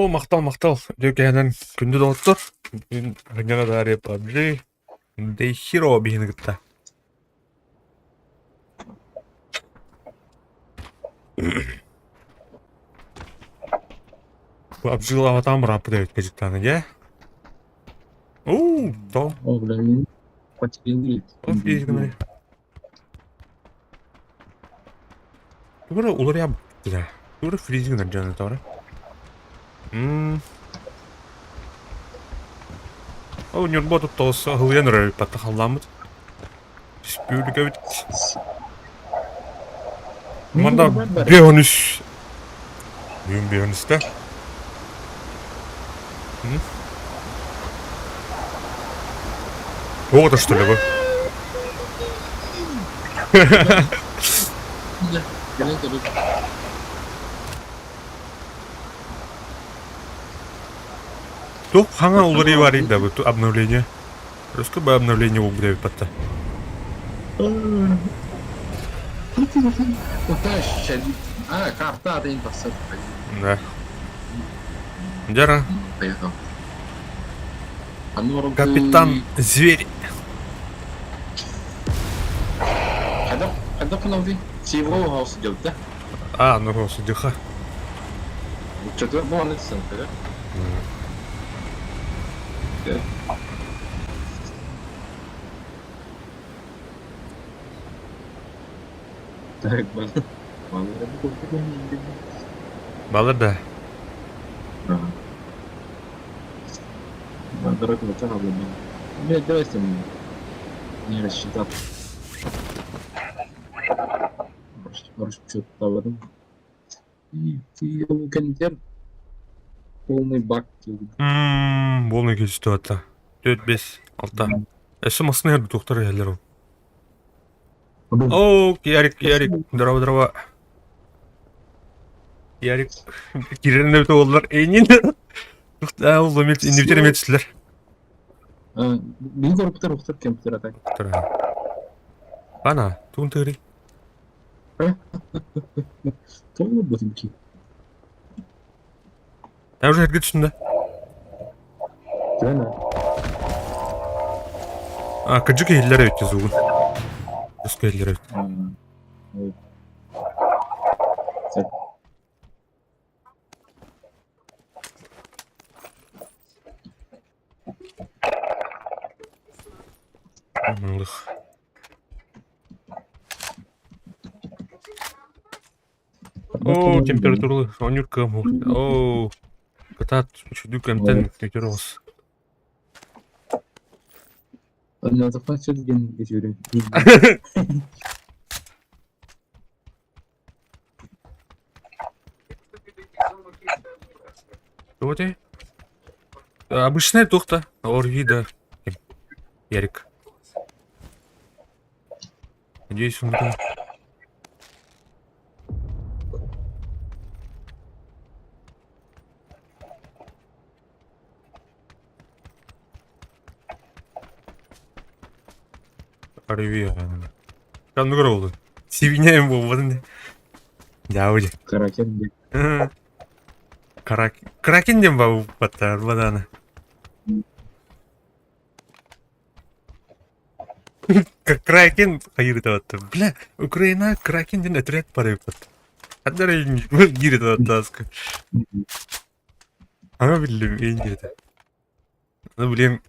Оо, махтал, махтал. Үтүө кэһэнэн күндү доҕоттор. Бүгүн Ханньаҕа Дарья PUBG Дейхиро биһини кытта. PUBG-лаабатаҕым бырааппыт эбит кэдьиктааны дьэ. Уу, то. О, блин, потеряли. Тугу уларыйа бля. Тугу фризинг дьоно тоҕо? Мм. Ол Ньурба тоҕус аһылыйан эрэр баттах халлааммыт. Республикабыт. Манда 5-13. Бүгүн 5-13-те. Тоҕо что ли бу? Туох хаҥа уларыйыы барый да бу обновление? Русское бы обновление буолбут батта. А, карта атын тахсар. Да. Дьара. Капитан Зверь. Хайдах хонолдуй? Севро хаус делта. А, ну судиха. Что-то было да? Так, Балыр да. Блядь, давай там не рассчитал. Расчетовым. Контент полный бак. Полный күүстү Төрт бес алта. Өссө массыына тухтар иһэллэр ол. Оо, Ярик, Ярик, здорово, здорово. Ярик, кирен өтө оллар эйнин. Тухта ол эмет иннибитер эмет түстүлэр. Биһиги корпутар ухтар компьютер атай. Ана, туун тыырый. Тоҕо бутун ки. Я уже эргэ түстүм да. А, кырдьык иһиллэр эбит звугун. Өскө иһиллэр эбит. Мылых. Оо, температуралы оонньуур кыам Оо, кытаат үчүгэй кэмтэн өтөр оҕус. Туох этэй? Обычная туох да, ОРВИ да. Ярик. Надеюсь, он там. ОРВИ. Ханныгар буоллун? Сибиинньэм буолбатын дии. Дьаабы Кракен диэн. Кракен диэн баҕар бадааны. Кракен хайыырытабаттар. Бля, Украина Кракен диэн отряд барыппыт. Ханна эрэ гииритабаттааска. Ама биллим иин диэтэ. Ну, блин,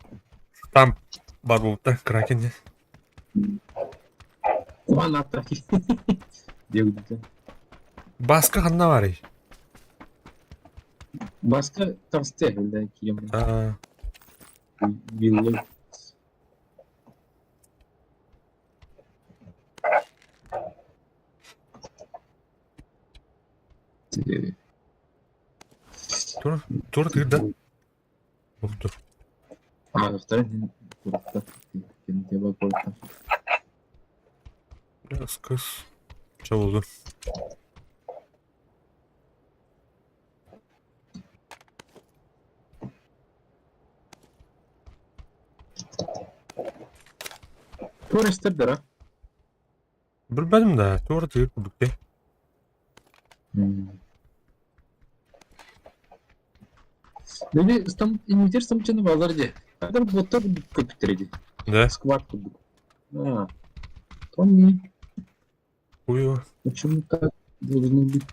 там бар буолбута Кракен диэн. Куһаҕан ааттаах киһи. Диэбитэ. Баска ханна баарый? Баска таҕыста да киирэн. Аа, Виллой. Тура, тура тыырда. Ух ты. Ааҕыахтара курукта. Ким курукта. Кыс. Чэ буоллун. Туристар Билбэтим да, туора тыыр курдук дии. Били стам инвитер стамчаны балар дии. Хадыр боттор көпүттэр ди. Да. Сквад курдук. А, то не. Хуево. Почему так должно быть?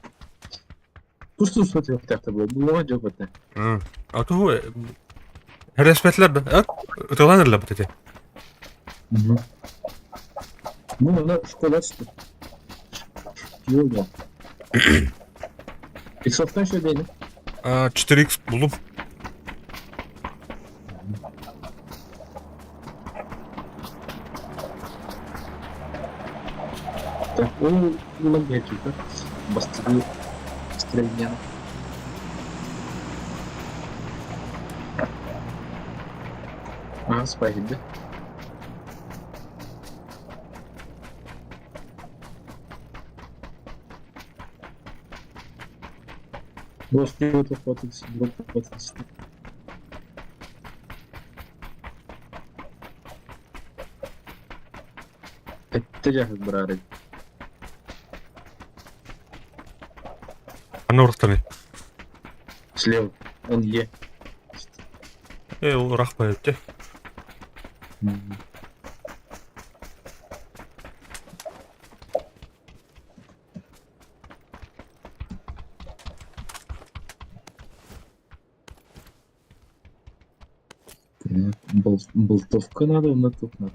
Тус-тус смотрел было. Было дьэ это. А то Хәрәспәтләр да? Ытыланыр бит эти. Угу. Ну, она школа что. Йога. Иксовтан что дели? 4x булдум. Так, ол улан берчүкө. Бастыгы строение. Ага, спасибо. Просто хватит, хватит. اتجه براري. Ханна урахтаны. Слева. Он Е. Э, ол рах байып. Так, болтовка надо, он тут надо.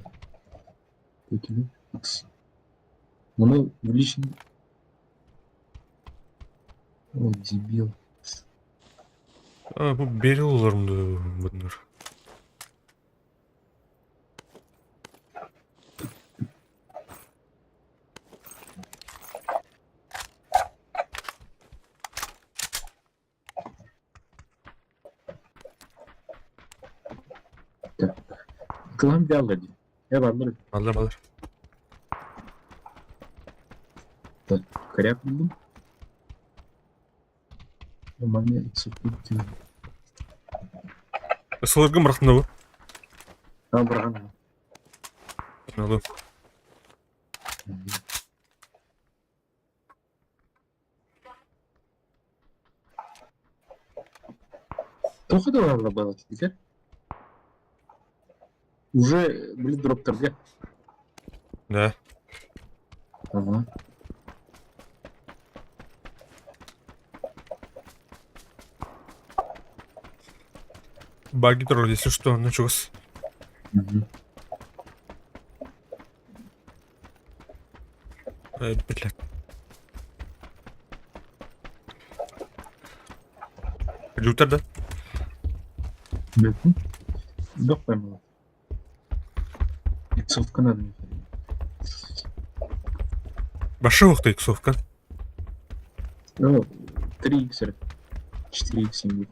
Икс. Оно в личном... О, дебил. А, бу берил оларымды bunlar. Так. Кылам бяллади. Я барбар. Алдар алар. Так, коряк булдум. Нормально, икс. Сылыргым бырахтында бу. А, браган. Алды. Тоха да барла было теперь. Уже, блин, дроптер Да. Ага. Баги турар, если что, началось. Угу. Блядь. Лютер, да? Да, поймал. Иксовка надо. Башы уақта иксовка. Ну, 3 иксер. 4 икс будет.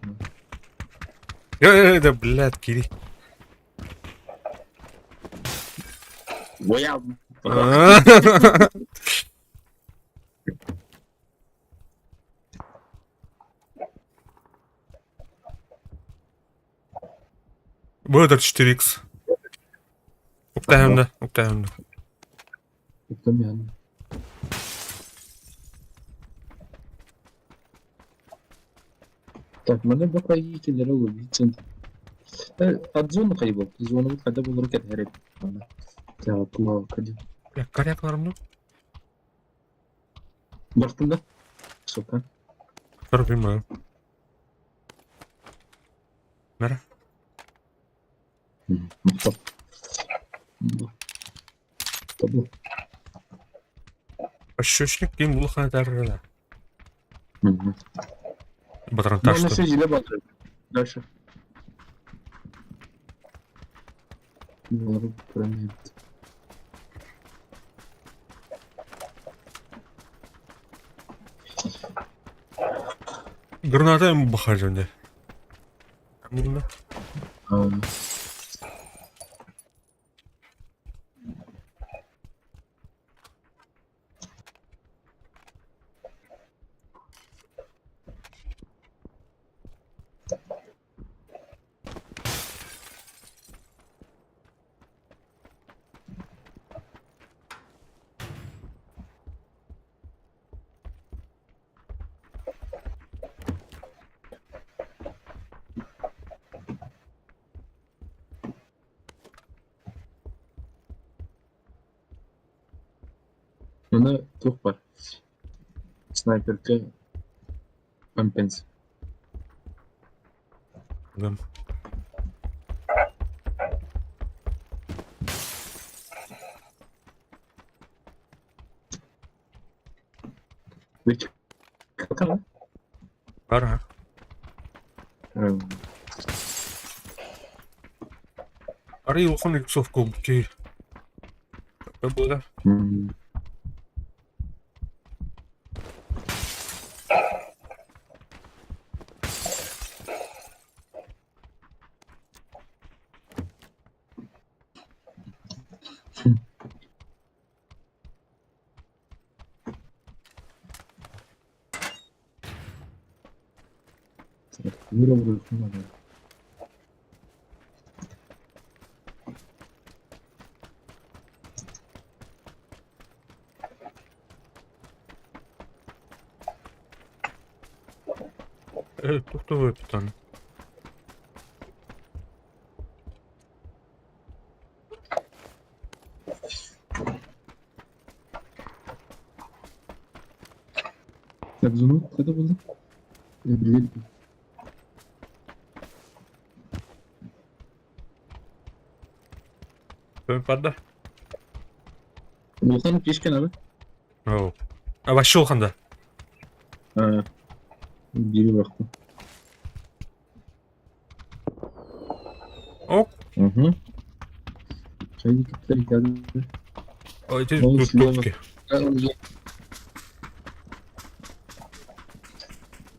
Да, блядь, кири. Ой, Будет 4х. Уктайымда, уктайымда. Уктайымда. Так, мене бакаїтелер ловить. От зоны хайбол. Зону когда был ракет горит. Так, лавка. Бля, корякларым ну. Бартында. Сука. Понимаю. Нара. Табу. Ощущник кем булхан таррала. Батран Ну, на ташты. связи, да, Батран? Дальше. Доллар промет. Граната им бахар жөнде. Мында. Маны туох бар? Снайперка компенс. Да. Вертикалка? Бар. Арый улахан иксовка ки. Было. Тухтовой питан. Так, зону қайда болды? Білмедім. Падда. Улахан кешкен abi. Оу. А вообще улаханда. Бири бақты. Оп. Угу. Қайда кеттер geldi? Ой, тут тутки.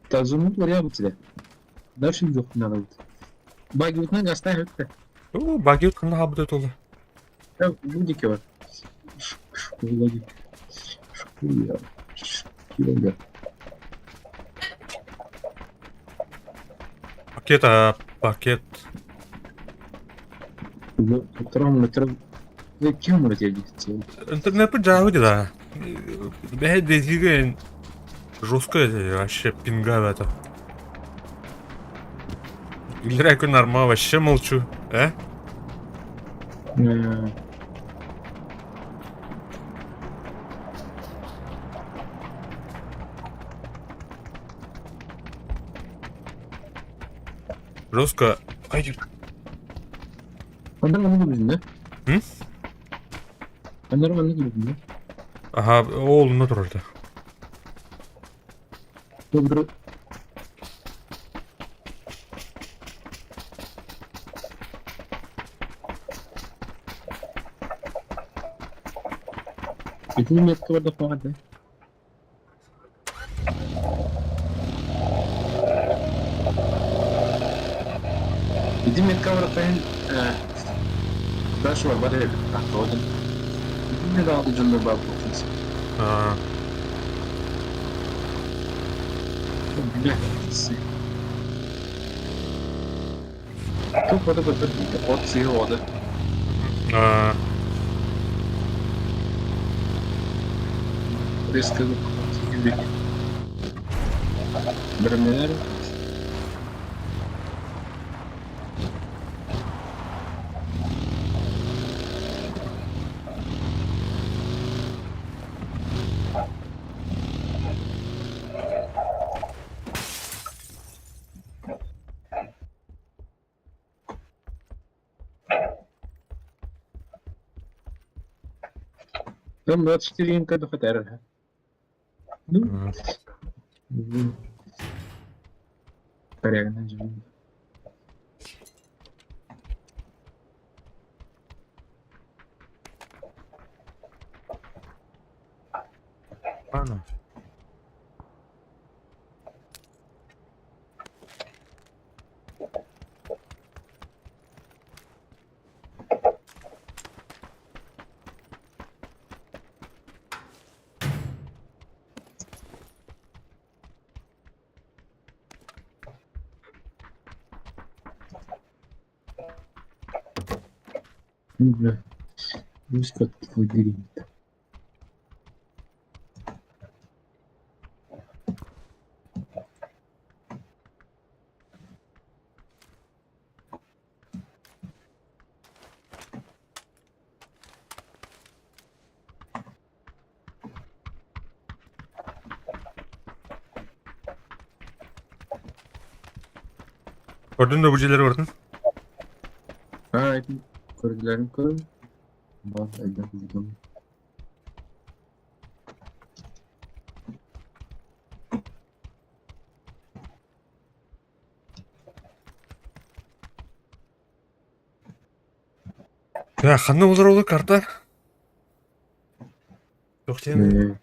Тазумут var ya bu size. Дальше yok ne Баги гастай хөттө. О, баги ханна хабды толы. Я будики var. Школа. Школа. Школа. Пакет, а пакет. Интернет поджавы, да. Бэйдезиген жестко вообще пинга это. Играю нормально, вообще молчу, э? Жестко. Hı? Aha, oğlunu dur orada. А. А. Там 24 МК до. Ну, Порядок. Ладно. Ну, бля. Пусть лабиринт. Көрдүн да бу дьиэлэри барытын? Аа, көрдүлэрин көрөн. Бар, элбэх дьон. Дьэ, ханна буолар ол карта? Туох диэн?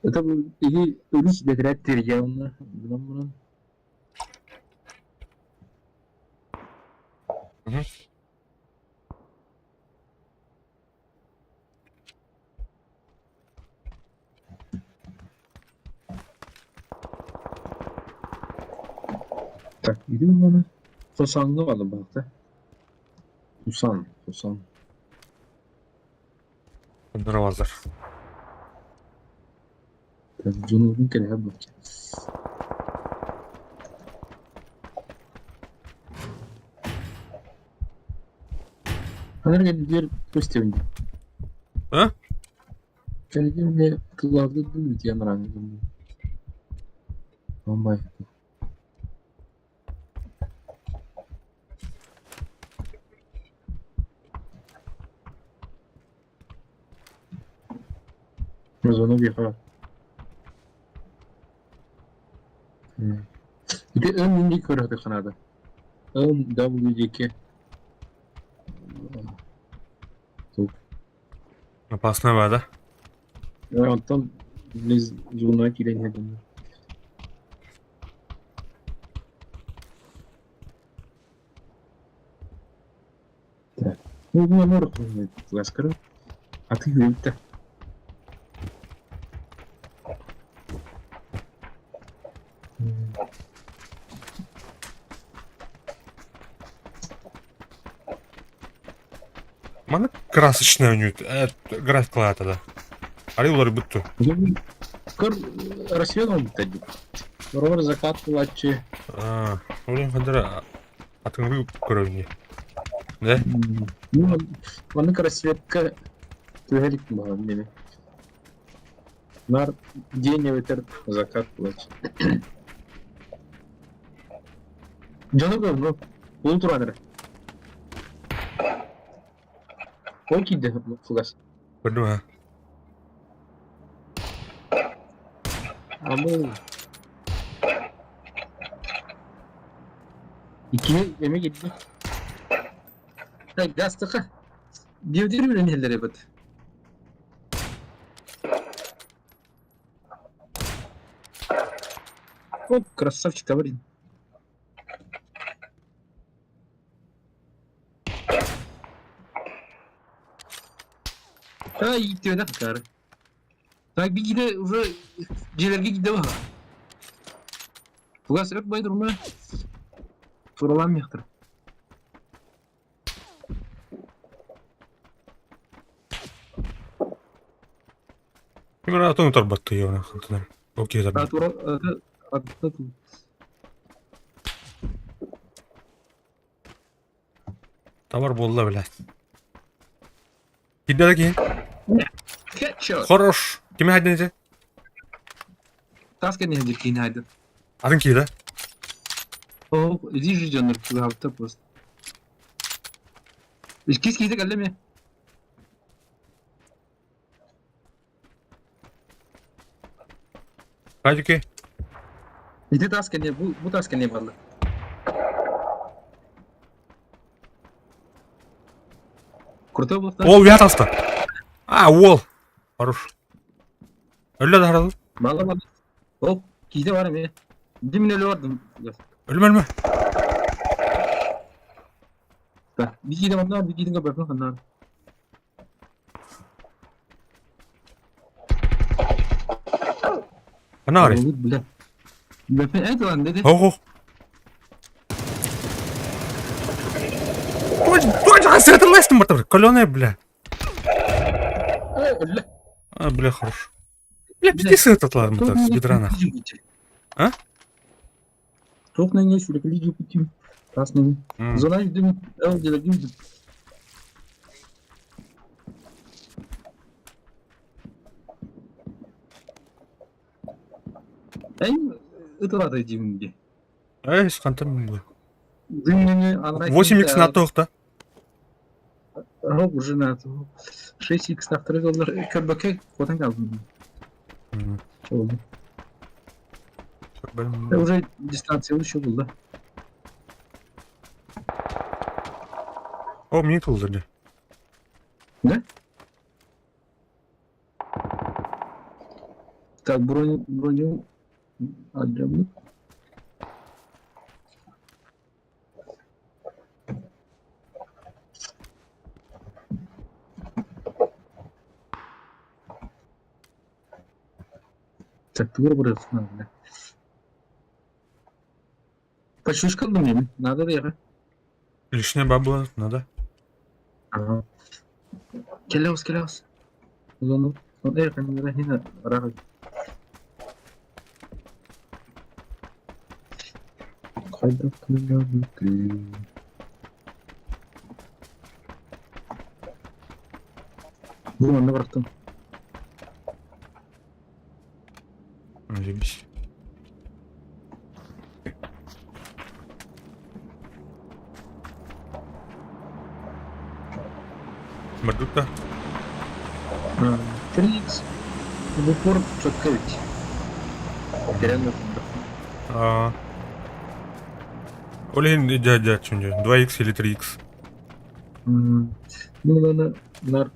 Это иһи өрүс бэтэрээт тиэрийэ гынан баран. Так, иди уонна Хосаҥҥа баҕаларбахта. Хусан, Хусан. Здравазар. Так, дьонугун кэрэһэ буолчу. Анар кэлдиэр көстөбүн. А? Кэлдиэр тылларды дуу диэн араҥ. Омбай. Звонок ехала. Ити эн инник көрөтө ханада. Эн W диэки. Опасная вода. Онтон звонок киирэн иһэрдим. А ты это. Маннык красочная үнүт графикалаата да. Арый уларыйбыт дуо? Көр рассвет оҥорбуттар дии. Сороҕор закат буолааччы. Аа, ол иһин ханна атыҥырыы көрөбүн дии. Да? Ну, маннык рассветка түһэ илик баҕар диэни. Нар день эбэтэр закат буолааччы. Дьону көрбүт. Ол туран эрэ. Ол киирдэ фугас. Көрдүм аа. Амыл. Иккини эми киирдэ. Так, гастыха. Диэбитигэр үлэн иһэллэр эбит. Оп, красавчик, блин. А, ииттибэтэх акаары. Так биирдэ уже дьиэлэргэ киирдэ баһа. Тугас өрт бай турма. Тураламмыахтар. Ким эрэ атын утарбаттыы оны хантан. Окей, А тура Табар буолла блядь. Кирдэ да киһи. Headshot. Хорош. Кими хайдан ити? Тас кэннэ дир киһини хайдан. Атын киһи да? О, иди же дьоннор чугаһабыттар просто. Иккис киһитэ кэллэ ме. Хадики. Ити тас кэннэ бу бу тас кэннэ барла. Крутой буолта. Ол уйа таста. А, уол. Хорош. Өллө да харалын. Мала мала. Ол киһитэ бар эмиэ. Дим өлө бардым. Өлмө өлмө. Так, bir киһитэ манна, bir киһитин көрбөппүн ханна. Ханна барый? Бля. Бэпэ эн dedi. Ох ох. Тоже сытылластым бартар. Каленая, бля. А, бля, хорош. Бля, пизди сытылар так, с бедра нахуй. А? Туох нэҥҥэ сүрэкэлии дьиэппитим таас нэҥҥэ. Зона үрдүн эл дьэлэргин Эн ытылаата дьиҥ дии. Эй, хантан бу? Дымныны анараа 8x киһитэ НАТО Оһох уже НАТО. 6x тахтары доллар көрбөккө куотан хаалбытым. Чолу. Уже дистанция еще булла. О, мне тулдырды. Да? Так, броню, броню отдам. Так, тугу барыахпын бля. Почушка мин, надо да Лишняя бабла надо. Ага. Келеус, келеус. Зону. Эй, хина, рага. Хайда кылабыты. Бу манна барахтым. Заебись. Мордута. 3х в упор четко ведь. Реально. А. Олин дядя 2х или 3х. Ну, наверное, на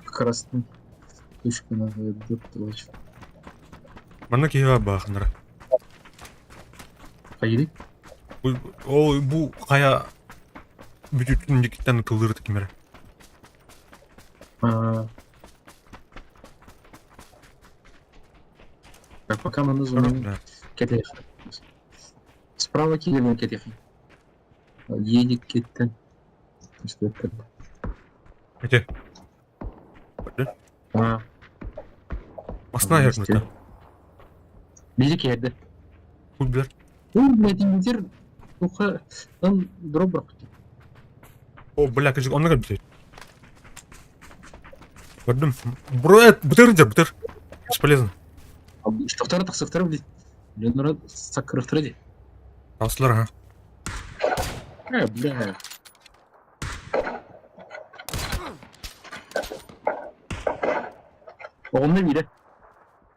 красный точку надо ёпталочь. Манна киһи баахынара. Поедет? Ол бу хайа бүтүтүн дикиттен кылдырды кимere. Так, пока мы на кетех. Справа килермен кетех. Едет кеттен. Что это? Где? А, Масна ярмыта. Бири керді. Хуй билер. Ой, блядь, индер. Уха, он дроп бракты. О, бля, кажи, он на Көрдүм. Бро, бытыр дер, бытыр. Бесполезно. Штоқтары тақсықтары, блядь. Ленора сакырықтыры де. Алсылар, ага. Э, бля. Оғымны бире.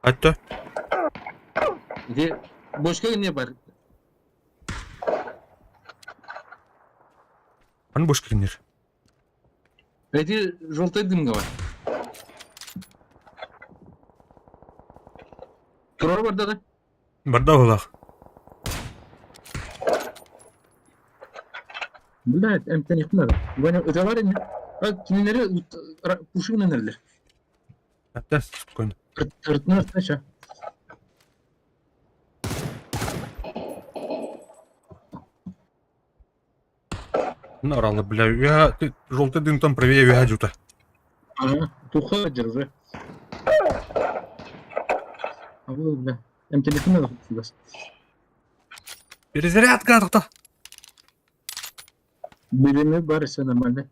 Айтты. Де, бошка не бар. Аны бош киринер. Эти желтый дымга бар. Турар бар да? Барда олақ. Блядь, МТ не надо. Ваня, это варя не. А, кинилери пуши нерлер. Әттә, спокойно. Ртны ртны Наралы, бля, я ты желтый дым там правее я жута. Ага, туха держи. А вот, бля. М телефон надо сюда. Перезарядка, тоқта. Билими бар, все нормально.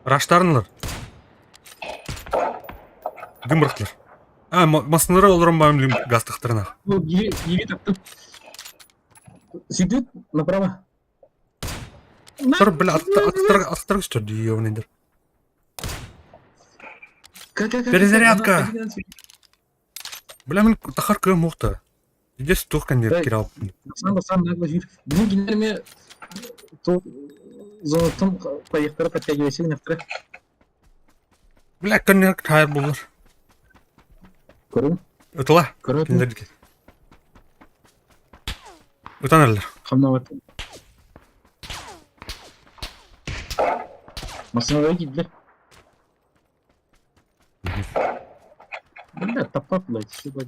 Раштарнылар. Дым бырақтылар. А, масынлары олар бам дым газ тақтырына. Ну, еви таптым. Сидит направо. Тұр, бля, аттар аттар что ёбаный. Перезарядка! Бля, мен тахар кым мохта. Здесь тух кандидат кирал. Сам сам нагло жир. Блин, генерме то золотом поехали подтягивайся некоторые. Бля, коньяк тайр булар. Көрүм. Ытла. Көрүм. Киндердики. Ытанарлар. Хамнават. Машиналар кидлер. Бля, тапап, блядь, все, блядь.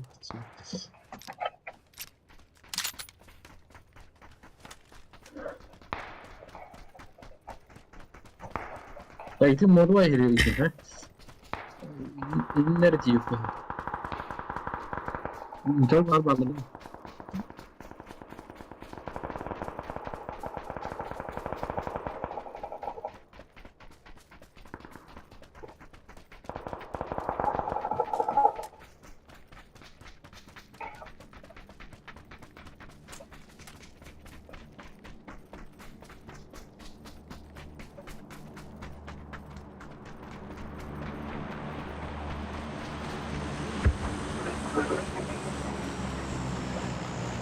Так, ты модва или да? Нарратив. Бар бар.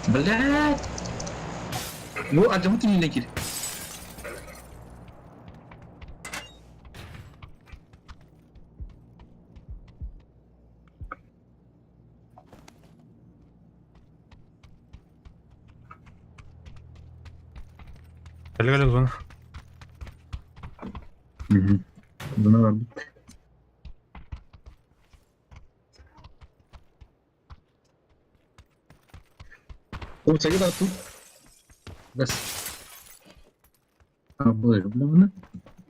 Блядь! Ну, алдьаммыт түннүнэн киир. Кэлэ кэлэ зона. Зона барбыт. Уопсайга да тут. Бэс. Быһыылаҕына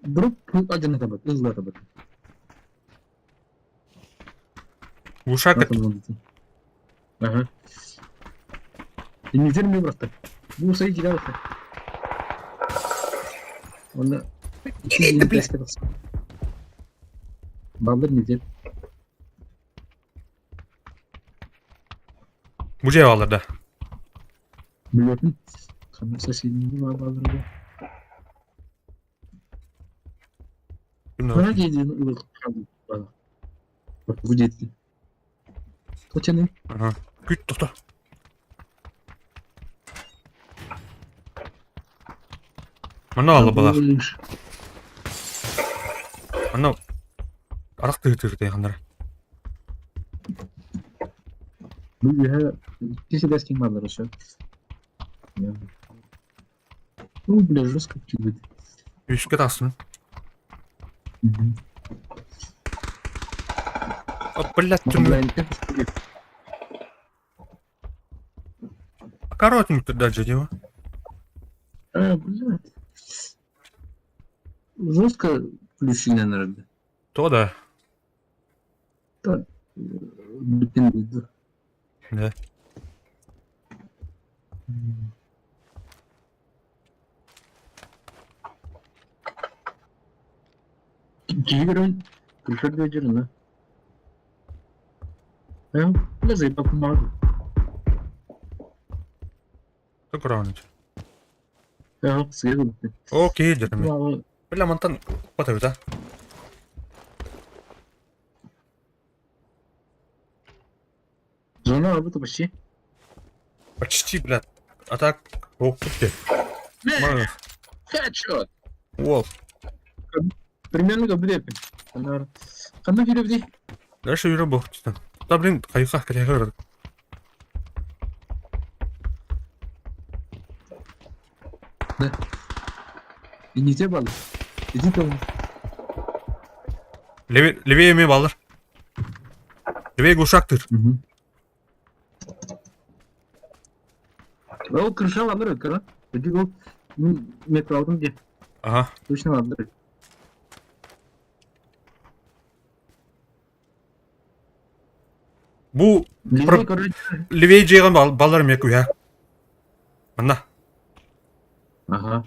Брук алдьанатабыт, ыллатабыт. Ушака Ага. Иннитер ми бырахта. Бу сай киирэ бырахта. Онно Баллар нитер. Бу дьиэ бааллар да? Билэбин. Ханна соседние бааллар Хана диэн ылык Бу диэтин. Точно. Ага. Күт тохто. Манна алла балах. Манна арах тыытыр ханнара. Бу үөһэ икки сэлэскин бааллар өссө. Ну, бля, жестко кидает. Үскэ тахсын. Блядь, Коротенько туда же дело. А, блядь. Жестко включили, наверное. То да. То, блин, Да. Киһи көрөн күлсэр да дьарына. Э, бля, заебал мага. То көрөҕүн. Э, сыа гыбыт. Оо, киһи дьарына. Бля, мантан укпата Зона работа почти. Почти, блядь. А так, ох, ты. Headshot. Уол. Примерно как блепи. Ханна кииребитий? Дальше юра буох Да, блин, хайха, кэлэхэ Да. Инните бал. Иди там. Левее, левее эмиэ бааллар. Левее глушактыр. Ол крыша бааллар кыра. Иди ол метро алдым де. Ага. Точно бааллар. Бу Левее, короче. левее дьиэҕин баллар эмиэ күүһэ. Манна. Ага.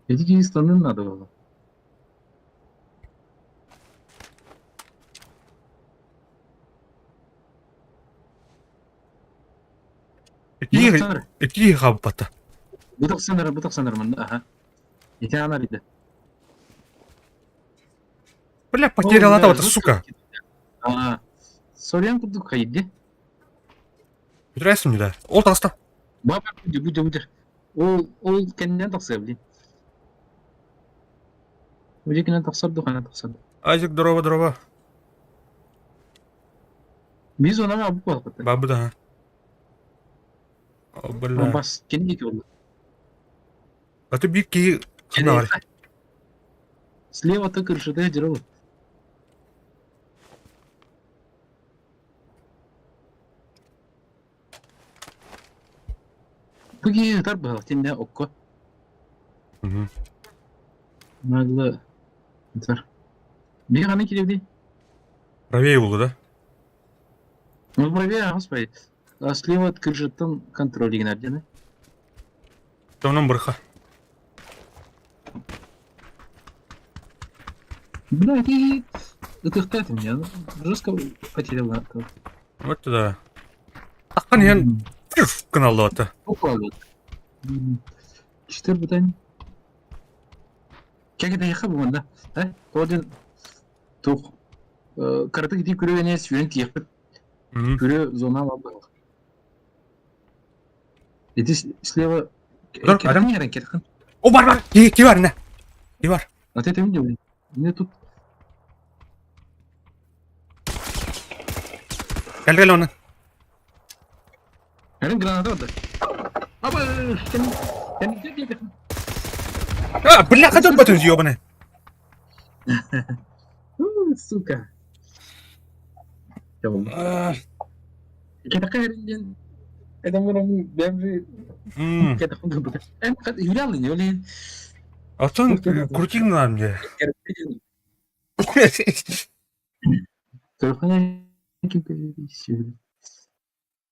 Эти киһи станын надо было. Итии итии хаалбата. Бу тахсанар манна, аха. Ити анар иде. Бля, потеряла вот, сука. А, сорян курдук хайди. Бүтүрээсин да. Ол таҕыста. Баба буде буде буде. Ол ол кэннинэн тахсыа блин. Буде кэннинэн тахсар ду ханан тахсар. Айзек, здорово, здорово. Биз онама бу буолбата. Бабы да. О, бля. Бас кини диэки буолла. А ты биир киһи ханна бар? Слева ты крышада дьарыл. Бу киһи ытар быһалах тиннэ окко. Нагло ытар. Биһи ханна киирэбитий? Правее буолла да? Ну правее аҕыс А слева от крышаттан контроль гынар диэн. Онон бырха. Бля, ты ытыхтаат меня. Жестко потерял это. Вот да. Таххан иһэн гыналлыбата. Укладывает. Четыре бутань. Как это яха бугун да? А? Один тух. Карты ити күрүгәне сүйен тиэхпит. Күрүө зона был. Иди слева. Dur, Кэрхэн яран кэрхэн. О, бар, бар! Ки, ки бар, не? Ки бар. А ты это видел? Мне тут Кэл, кэл оны. Эрин граната бар. Аба, кем кем кем А, бля, хотел бы ты, ёбаный. Сука. Кэтэхэ диэн это бэмжи кэтэхэ юрялы не олин. Оттон крутик на мне.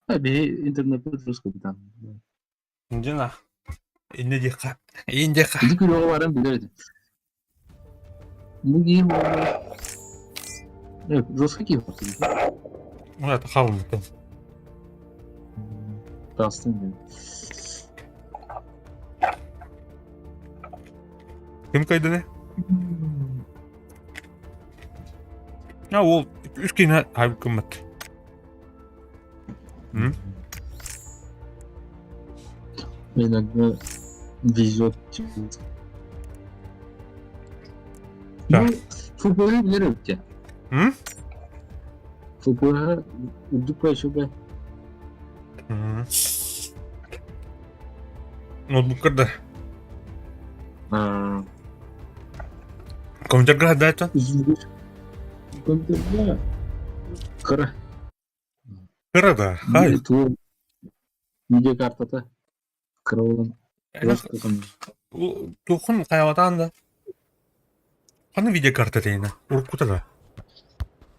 Интернет капитан. Дина. Инне диха. Инде ха. Иди күрөҕө баран билэр этим. Бу киһи жестко киһи Ну, это халым. Тастын диэн. Ким кайдыны? А, ол үс киһи хайбы кыммат. Иногда везет. Да. Ну, футболы билэр эбит. М? Футболга үрдүк көшөбө. Ноутбукка да. Аа, Компьютерга да это? Компьютерга кыра. Кыра да. Хай. Видеокартата кыра болан. Тухун хайватан да. Қаны видеокарта дейін? Уркута да.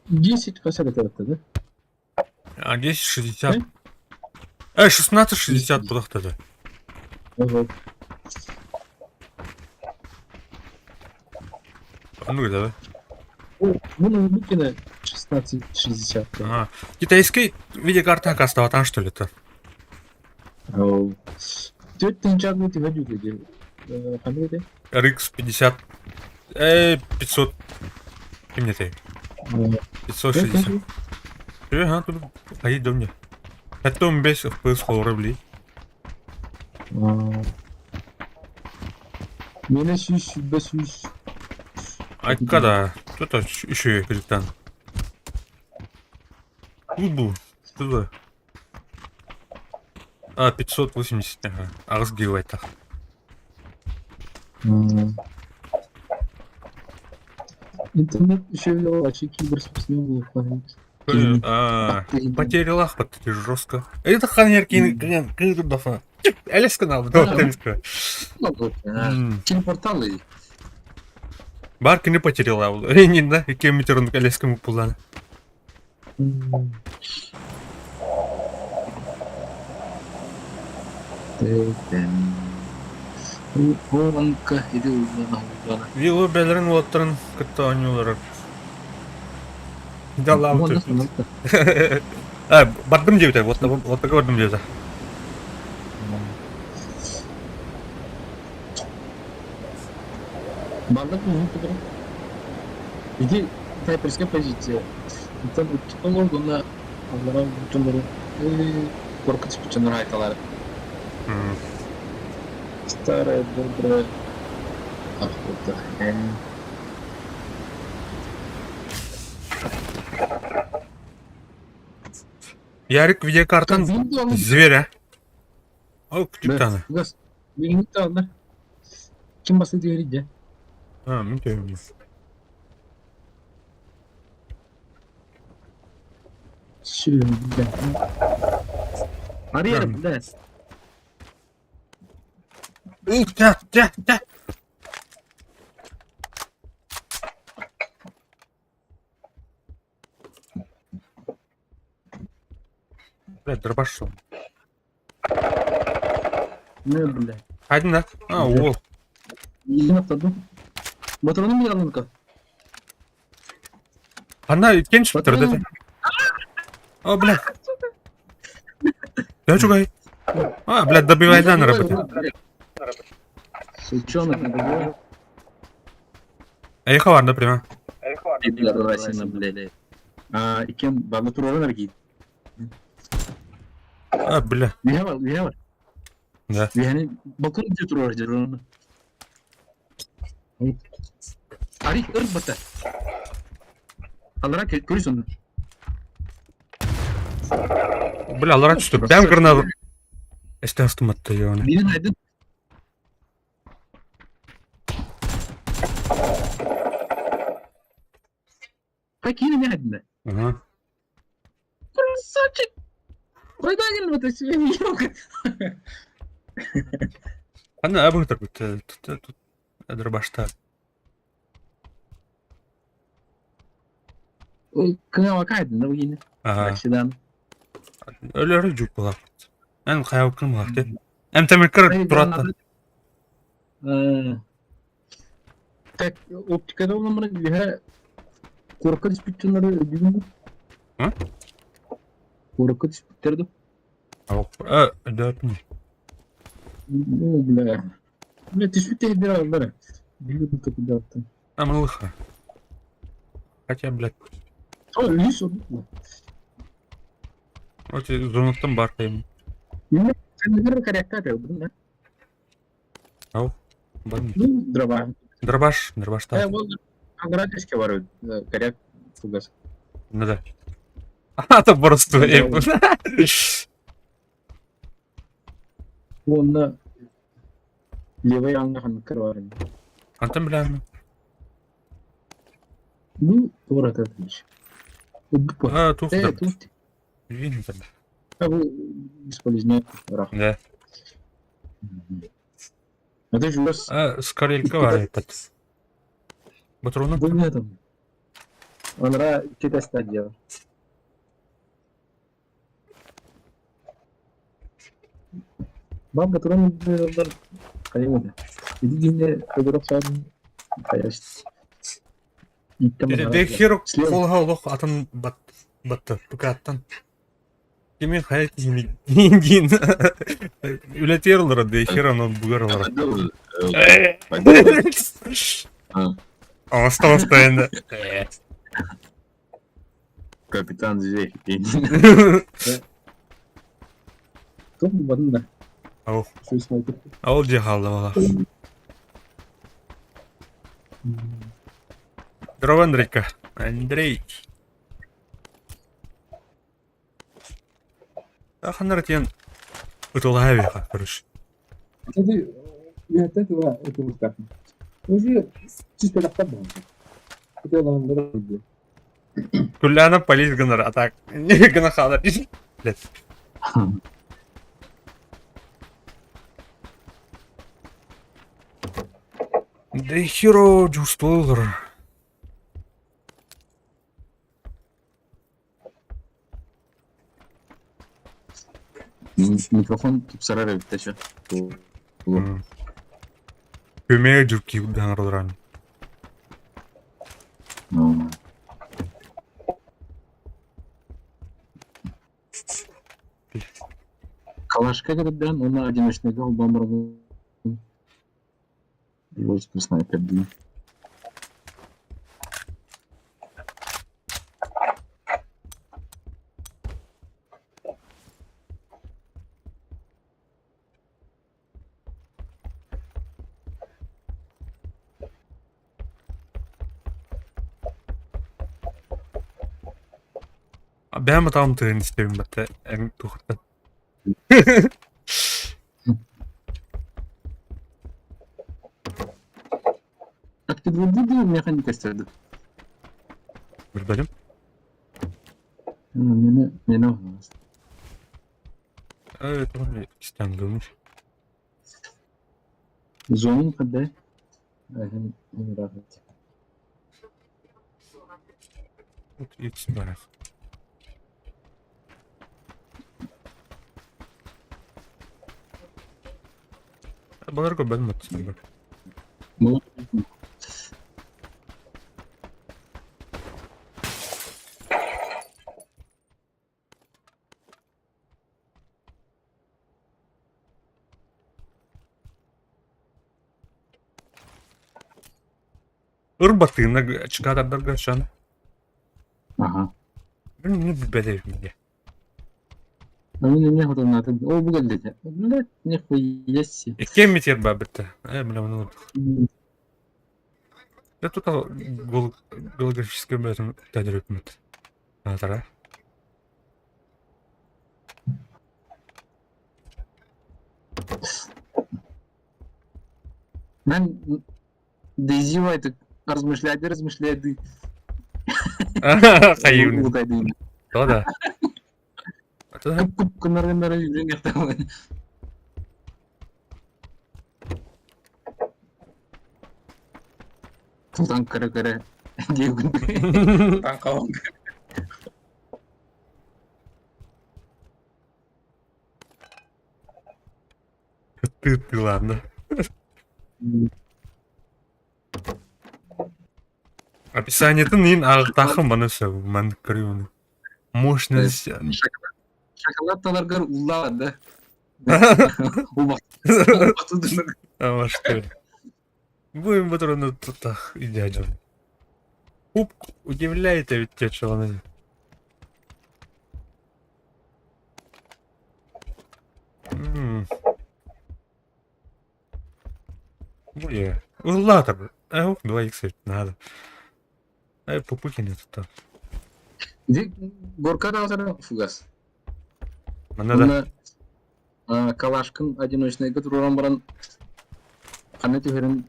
10 касар это да? А 1060. 1660 бұдақта да. Вот. Ну да. Ну, ноутбуке 1660. А, китайский видеокарта каставатан что ли это? Төрт тынча ты веду где? Қандай RX 50. 500. Ким не ты? 560. Ага, тут ай домне. Потом без FPS рублей. Мене сүүс бес сүүс. Айка да. Тут еще капитан. Тут Тут. А, 580, ага. Аҕыс гигабайттах. Интернет еще вообще киберспортсмен был. А, потерял ахпат жестко. Это ханер кин кин дафа. Элес канал, да, Телепорталы. Бар кини потеряла. Ренин, да, и кем метерон элескем пулан. Оонка иди Вило белерин уоттарын кытта ойнулар. Да лав. А, бардым диэбитэ, вот вот такой бардым диэбитэ. Бардак ну тугра. Иди снайперская позиция. Там олоргуна аллара бүтүнлөрү коркутуп бүтүнөр айталар. Старая добрая охота. Ярик видеокартан зверя. О, күтүктаны. Ким басы диэри А, мен төймін. Бля. Арьер, бля. Тя, тя, тя. Бля, дробаш шел. Не, бля. Один, да? А, ол. Елін аттады. Батыраны мен алынка. Ана кен шығып да. О, бля. Да чугай. А, блядь, добивай да на работе. Сучонок, не добивай. Эй, хавар, например. Блядь. А, икем бабы турары нарги. А, бля. Үһэ бар, үһэ бар. Да. Үһэни балкон дьиэ туруор дьэ Арый ыр бата. Аллара көрүс онно. Бля, аллара түстү. Бэм гранат. Эстен автоматта ёны. Бирин айдын. Какие мен айдын? Ага. Красавчик! Кайда келип атасың? Ана абы тут тут дробашта. Кыҥа айдын да бу Ага. Таксидан. Өлөрү жук булар. Эн хайалкын булар те. Эм темир туратта. Так, оптикада олан үһэ куоракка түспүттүннары өйдүүгүн бу? А? Куоракка түспүттэр ду? Өдөөтүн. Ну, бля. Бля, түспүт бир алдар. Билбит кудаттан. Амылыха. Хотя, блядь. О, лис ол. Вот зонуттан бар тайм. Сен корректа да? Ау. Бар. Ну, дрова. Дробаш, дробаш Э, там. вот Ангратишке бар, коррект фугас. Ну да. А, то просто. Онна левый аңга ханкар бар. Антон, бля. Ну, тура татыш. А, тух. Э, тут. Видно там. А бу бесполезняк. Да. А ты же у вас А, скорелька бар этот. Патроны. Был там. Онра китайское дело. Баб патрон хайван. Иди гине көдөрөк саадын хаяш. Дехир колха олох атын бат батты тукаттан. Кими хаят дин. Үлетер олар дехир аны бугар олар. Аста аста енді. Капитан Зверь. Топ бадын да. Ау. Сөз снайпер. Ал жахалды бала. Здорово, Андрейка. Андрей. Аханар тен ытылави короче. Кстати, я от этого это вот так. Уже чисто лақтар был. Это нам дорого. Күлләне полис гыныр, а так гына халар. Блядь. Да херо чувствовал. Микрофон тупсарар эбит Көмеге жүріп киіп даңырдыран. Калашка кірден, оны одиночныйга бамбырды. Снайпер дии. Бәм там тыгын истебин батта. Эң тухта. Активный механика істеді. Билбедим. Мені мені Э, это истангылмыш. Зонун қандай? Рахмет. Вот икс бар. Баларга бәм матсың. Ырбатыына чыгадардарга шан. Ага. Мен не билбедим мине. А мин эмиэ хотоннаатым. Оо, бу кэллэ этэ. Блядь, нихуя себе. Иккиэн метр баар битта. Бля, маны Я тут голографический бөтүн тәдірөпмүт. Атара. Мен Дезива это размышляйды, размышляйды. Хайыын. То да. Кып-кып гыннар-гыннар жүрген яқтан. Тутан көрө-көрө диэгин. Таҥхаҕын. Ты, ты ладно. Описаниетын иин ааҕытааххын маны сөп, маннык көрүү Мощность. Шоколад таларгар уллаа да. Амашты. Будем батрону тутах дядю. Уп, удивляет ведь те человек. Бу Ыллаатар. Два икс надо. Пупыкин это. Ди горка даҕаны фугас. Манна да. Уонна калашкын одиночнайга туруоран баран ханна түһэрин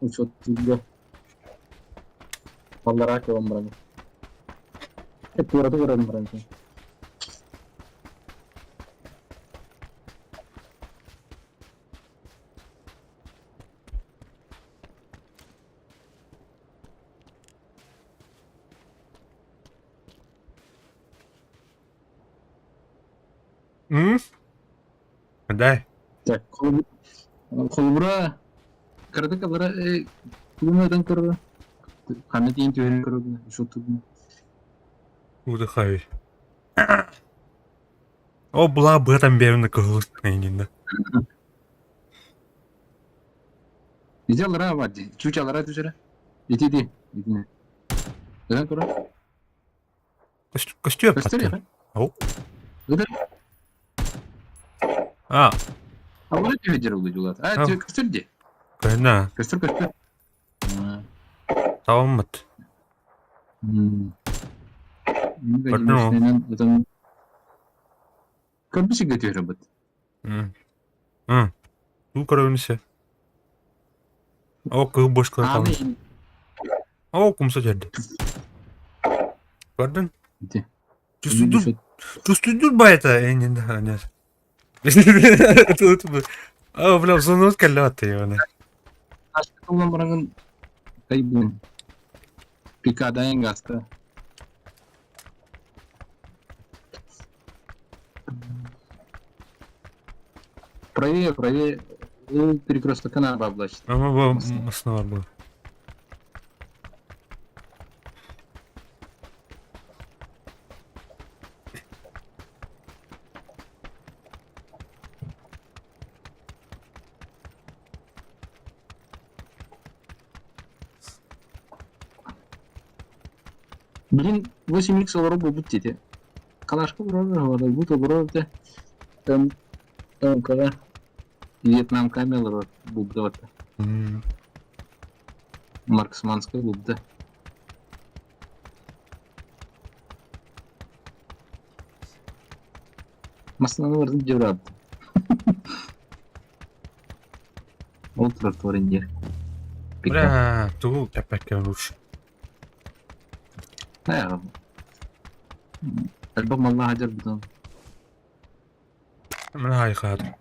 учуоттуурга баллараа кэлэн баран туораты көрөн баран М? Дай. Так, холобура кыратык алара тугун көрөр ханна тиийэн түһэрин көрөр учуоттуурга Удыхай. О, была бы там берна кыһыл эйгинде. Ити алара бар дии. Чуть алара түсэрэ. Ити ити. Итини. Ыдан көрө. Көстүө Көстөр патты. яха. О. Ыдан. А, Алара түһэ улы жулат. А, көстөр ди. Көһүнэ. Көстөр көстөр. Табаммыт. Ыдан. Көрбүсүгө түһэрэ быт. Туу көрөбүнүсэ. О, кыһыл бошка Аны О, кумса жерде. Көрдүн? Ити. Чувствуйдур, чувствуйдур байта энин нет. О, бля, зонут каллаты его. Ашкатулан барангын кайбын. Пикадан гаста. Правее, правее. Ол перекресток на баблачит. Ама бу основа был. Блин, 8 икс олоро буолбут диэтэ. Калашка олорор, буут олорор этэ. Там, там когда Вьетнам камера булбута Марксманская булбута. Массынаны барытын дьыбыраабыт. Ол тротуар диир. Бля, тугу кэппэккэ лучше. Э, элбэх маллаах дьарбытын. Мин хайхаатым.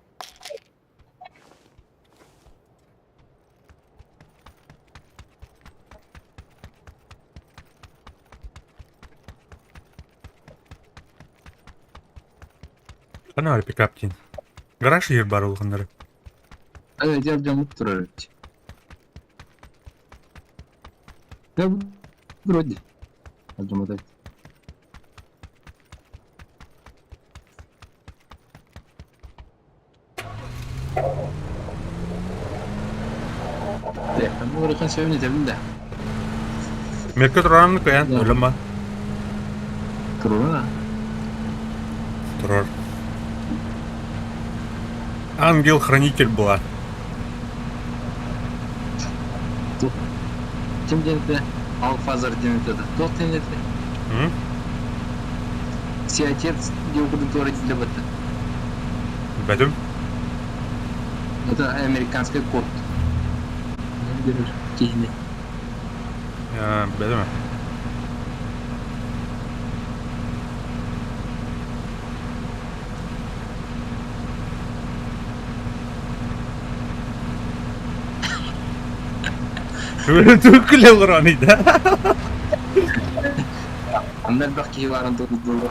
Ханна пикап диин. Гараж иһир баар улаханнары. Э, дьэр дьоммут турар эбит. Дьэ, вроде. Дьоммут эбит. Бу ыарахан сөбүн этэбин да. Мерке турараммыт кыйан өлөм ба. Турура. Турар. Ангел-хранитель была. Ким диэн этэ? Алфазар диэн этэ. Туох диэн этэ? Все отец диэн курдук туора диллэбэттэ. Бэтим. Это американский код. Берер киһини. Бэтим. Түкүлэ олорон да. Анна элбэх киһи баарын турдулар.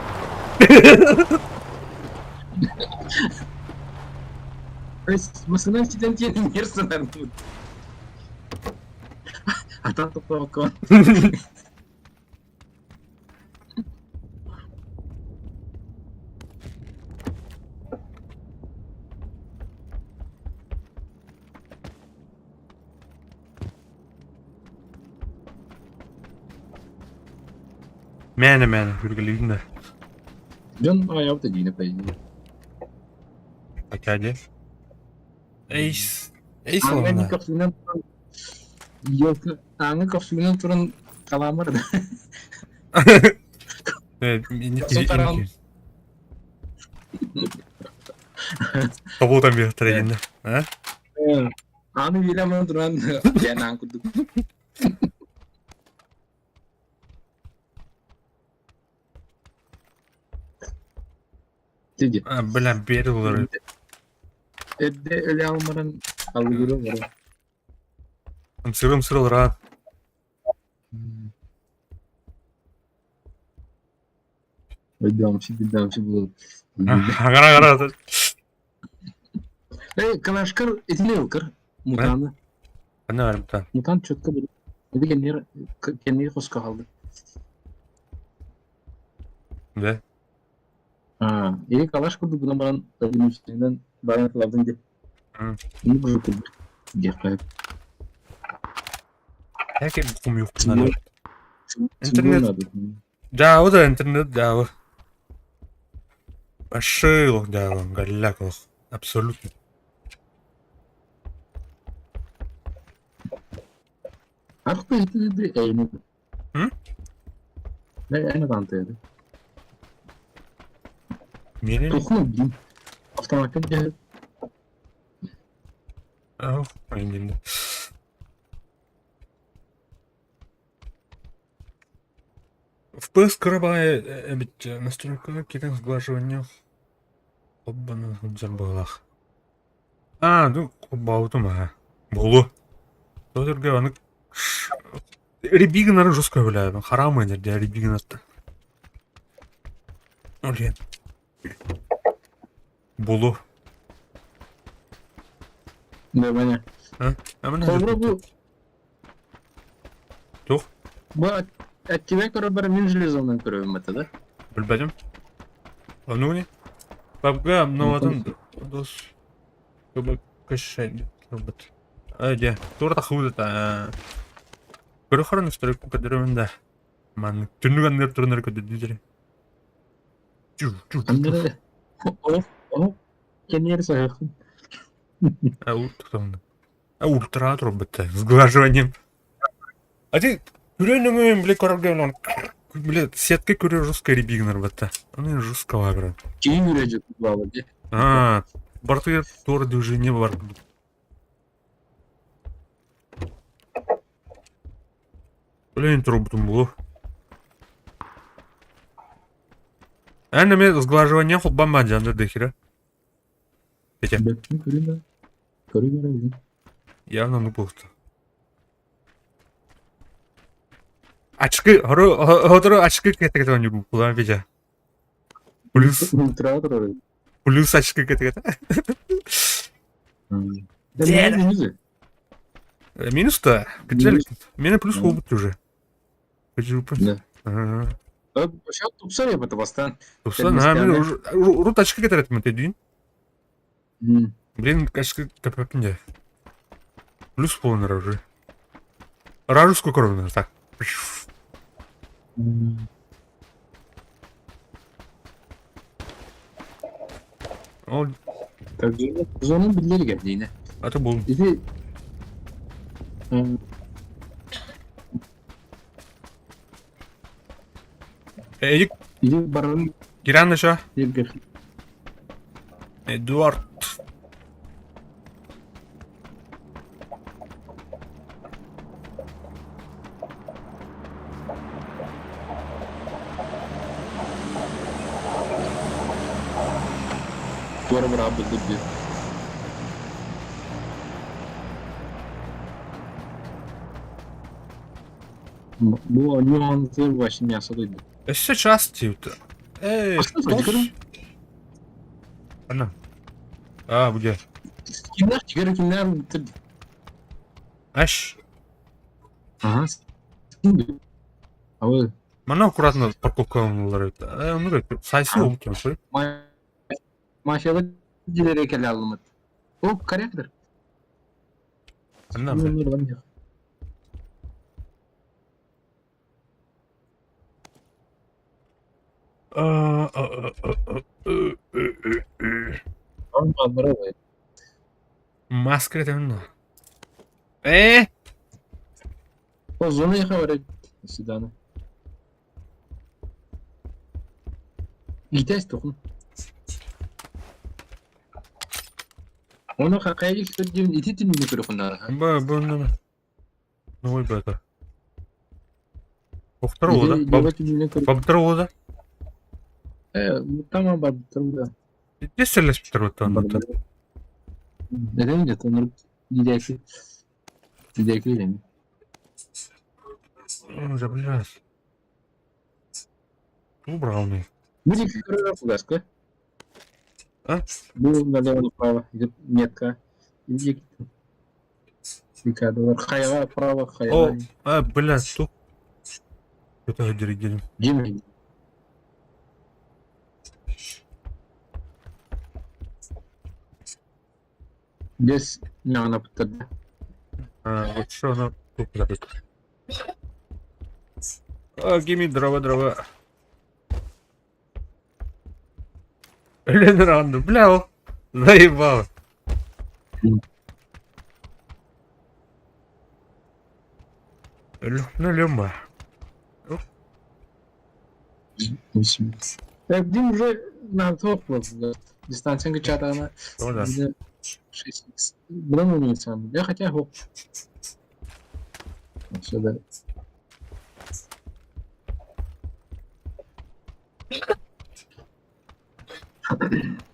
Масына ситэн тиэнин ер санарбыт. Атан тохтоокко. Мээнэ мээнэ үргэлиигин да. Дьон аҕыйаабыта диинэ по идее. Хотя де. Эйс. Эйс Ааҥҥа олорно. көхсүнэн туран елка ааҥҥа көхсүнэн туран халамар да. Инники инники. Тобуутан биэртэрэ иннэ. А? Ааны биилэмэн туран диэн аан курдук. Тиги. Бля, биэр олорор. Эрдэ өлө алмаран алыгыры олорор. Ымсырым сырылыраат. Өйдөмсү билдэмси булur. Агара агара. Эй, Калашкар итини ылкыр. Мутаны. Ханна бар мутан? Мутан четко били. Эби кэннир кэннир хоско халды. Да. А, или калаш курдук гынан баран үстүнэн баран кылабын деп. Ну уже курдук. Диэххэ. Яки кум юк надо. Интернет. Дьаабы да интернет дьаабы. Большой дьаабы, голяк Абсолютно. М? Миэнин? Иннинэ. FPS кыра баҕайы эбит настройкаҕа киирэн сглаживание холбоно сылдьар быһыылаах. Аа, ну холбообутум аһа. Буолуо. Тоҕо аны Рябигинары жестко гуляю. Харамы энергия Рябигинатта. Блин. Буолуо. Да, А? А Холобура бу Туох? Бу аттиве көрөр мин железонан көрөбүм этэ да? Билбэтим. Ону не? Папга новатын дос кэшен робот. А дьэ, туора тахсыбыт этэ. Көрө харан историк көрдөрөмүн да. Маннык түннүк анныгар туран эрэ көрдөрдүлэр. Аннары олох олох кэнниэр саһыаххын. А ультра турбут сглаживанием. А ты күрэн өҥөйүн бile көрөргө бile сетка көрөр жестко ребигнер батта. Аны жестко вагра. Киин үрөжү баалы ди. А, бартыгар туора движение бар. Блин, турбутум булу. Эн эме сглаживание холбамма жанды дехира. Петя. Көрүнө. Көрүнө. Явно ну пусто. Очки, хотору очки кетек оонньуу кулаан Петя. Плюс Ультра турар. плюс очки кетек. Минус-то? Меня плюс буолбут уже. Да. Сейчас тупсар я бастан. Тупсар, а, мен уже урут очки кетерет дүйін. Блин, очки кепеппин дьэ. Плюс полный уже. Ражескую кровь так. Ол Так, зона биллэригэр диинэ. Аты бул. Ити Эйик ити барарын Киран еще. Иргер. Эдуард. Туора быраап булдук диэн. Бу оонньуу вообще мясо дойду. Өссө час диэбит. Эй, тос. Ана. А, бу дьэ. Кимнэр кигэр кимнэр Аш. Ага. А Манна аккуратно парковка оҥоллор эбит. Э, оннук сайсы ол кем Мафияда дилере кэлэ алымыт. О, корректор. Анна. Маска это Э? О, зона говорит. До свидания. Иитээс тухун. Ону хакайы диэн ити түннү көрөхүннара. Б, б, ну, ну, бета. Охтар ода. Бабтар ода. Э, там бабтар ода. Десерлеспитер вот он. Neden где-то он Дидяки. Дидяки или Уже, блядь. Убрал Будет фугаска. А? Был налево направо, идет метка. Иди. Хаява право, хаява. О, а, блядь, что? Это диригель. Дим. Здесь она подтвердила. А, вот что она тут А, гими дрова, дрова. Блин, бля, заебал. Ну, Люма. Так, Дим уже на топ дистанция качата О, да. 6 Бұдан умеется. Я хотя бы. Сюда.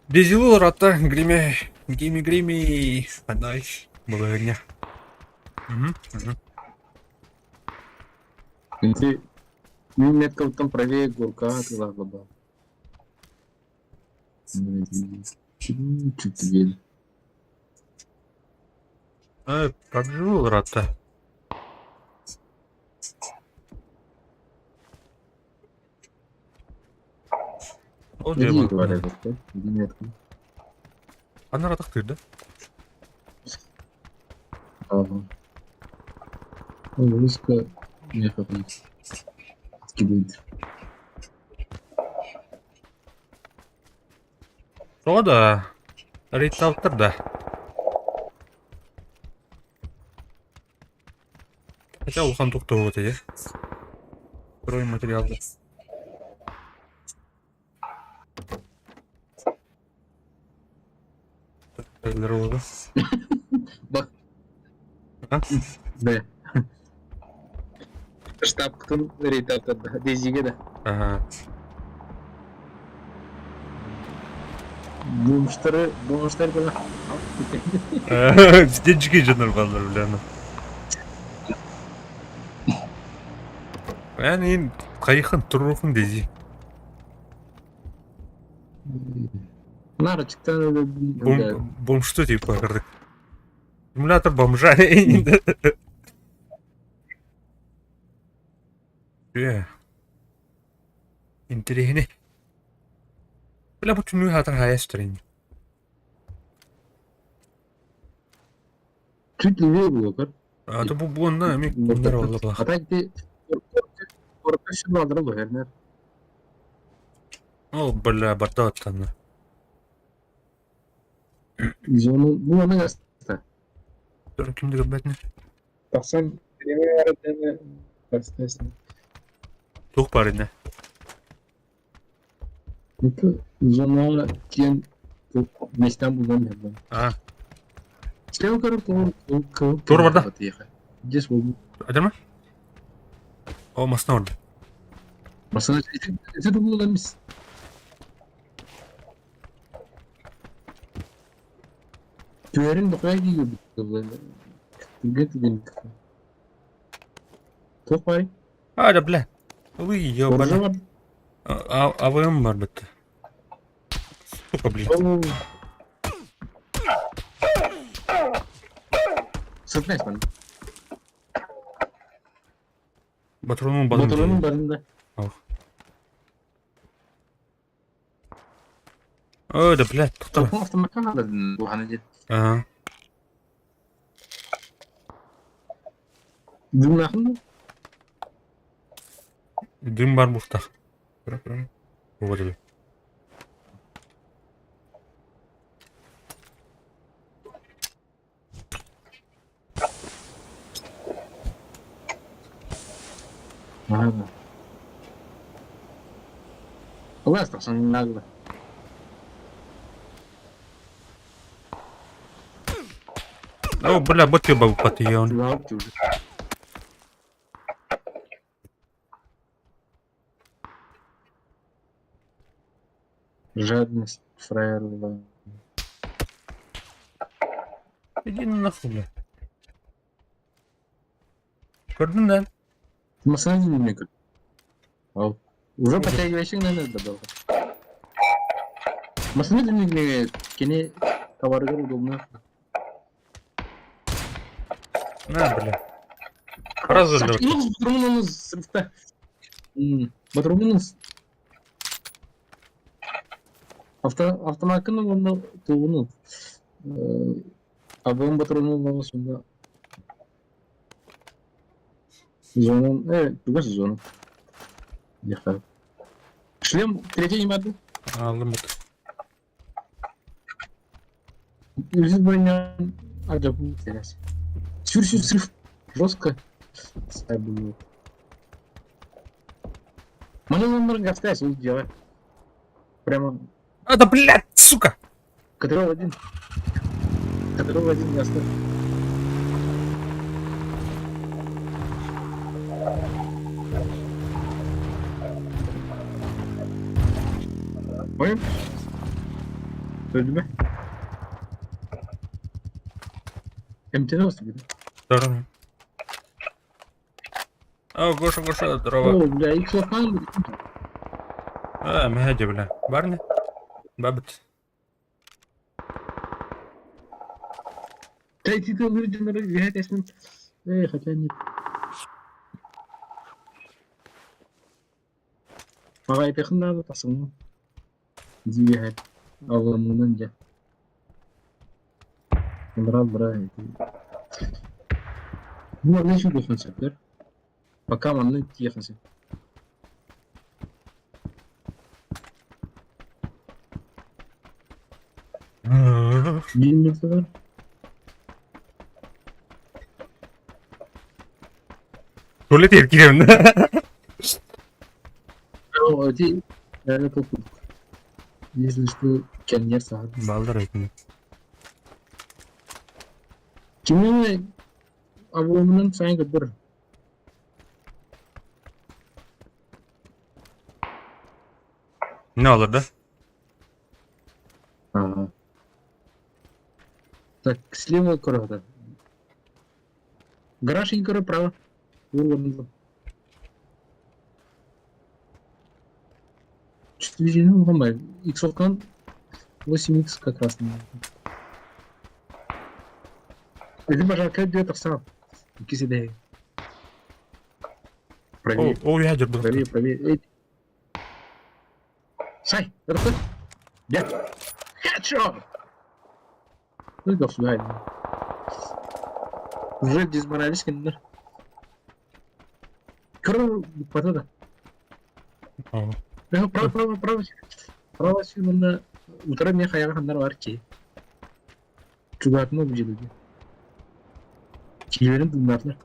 Дизелу рата, гриме, гими грими, отдай, была Угу, угу. Ты метка там правее горка отвела вода. Чуть едет. А, как же рата? Ол Иди, говорят, иди метку. Ана ратах да? Ага. Ну, близко не хватит. Скидывает. О, да. Рейд да. Хотя улахан туктугут эти. Стройматериал. Бах. А? Да. Штаб рейд Дезиге да. Ага. Бомжтары, бомжтар была. Дечки же нормально, бля. Yani кайхын турухун дези. Нарочка. Бом, бомж что типа кырдык. Симулятор бомжа. Э. Интересно. Бля, бу түнү хатар хаястырын. Чуть левее было, как? А то бу буонна эми кимдер олла А так ты Коротко О, бля, барда аттанна. Зону бу аны аста. Ким да көрбөтүнэ. Тахсан кремэ барытын Туох баар иннэ? Зонаҕа тиийэн местам булан иһэллэр. Аа. Сел көрөр кыл Тур барда. Здесь был. Адама? О, масна орда. Масына ити дубулламис. Түөрин дохуя киирбит. Түгэн түгэн. Туох баарый? А, да бля. Ой, ёбана. Оружие бар. АВМ бар бітті. Сука, блин. Сытнайс man. Батронун барын. Батронун барында. Ох. Ой, да блядь, тоқтама. Телефон автоматка надо булганы дед. Ага. Дымнахын Дым бар буфтах. Вот это. Ага. Улас тахсан нагло. О, бля, бот ёба патыйон. Лапти уже. Жадность фраер, да. Иди нахуй, бля. Көрдүң да? Масана не как. Ал. Уже подтягивающий, наверное, добавил. Масана не кене товарыгар удобно. На, бля. Сразу же. Батрумунус сыртта. Батрумунус. Авто автомакын онда тугуну. Абын батрумун сонда. Зонун, тугас зону. Ехал. Шлем третий не могу. Алдым бут. Үзүз броня ажап терясь. Сүр сүр срыв. Жестко. Ставлю. Мне номер гостя он делает. Прямо. А, да, блядь, сука! Которого один. Которого один не оставил. Понял? Öldü mü? МТ nasıl bir? Здорово. О, Гоша, Гоша, здорово. О, бля, их лохан. А, мэхэдэ, бля. Барни? Бабыт. Да иди ты люди на Эй, хотя нет. Ағай надо тасыңы. Дии Алламынан дьэ. Бра бра. Ну, манна үчүгэй сөптөр. Пока манна тиэхин сөп. Билмеселер. Туалет киремин. Ити Если что, кэннер саҕа. Балдар этин. Кимне абуомунан сайын көрдөр. Не алыр да? Ага. Так, слева көрөтө. Гараж и көрө право. Урланды. Чувствительный улгамбай. Иксовкан 8х как раз. Эти бажарка идет тахсан. Киседей. Правее, О, ядер был. правее, правее. Эй. Сай, это Я. Хедшот! Ну и сюда. Уже дезморались, да? Көрө потода. Право, право, право. Право сюда. Утро мне хаяга хандар бар ки. Чугаһатыма бу дьиэлэргэ. Киһилэрин тыыннаатылар.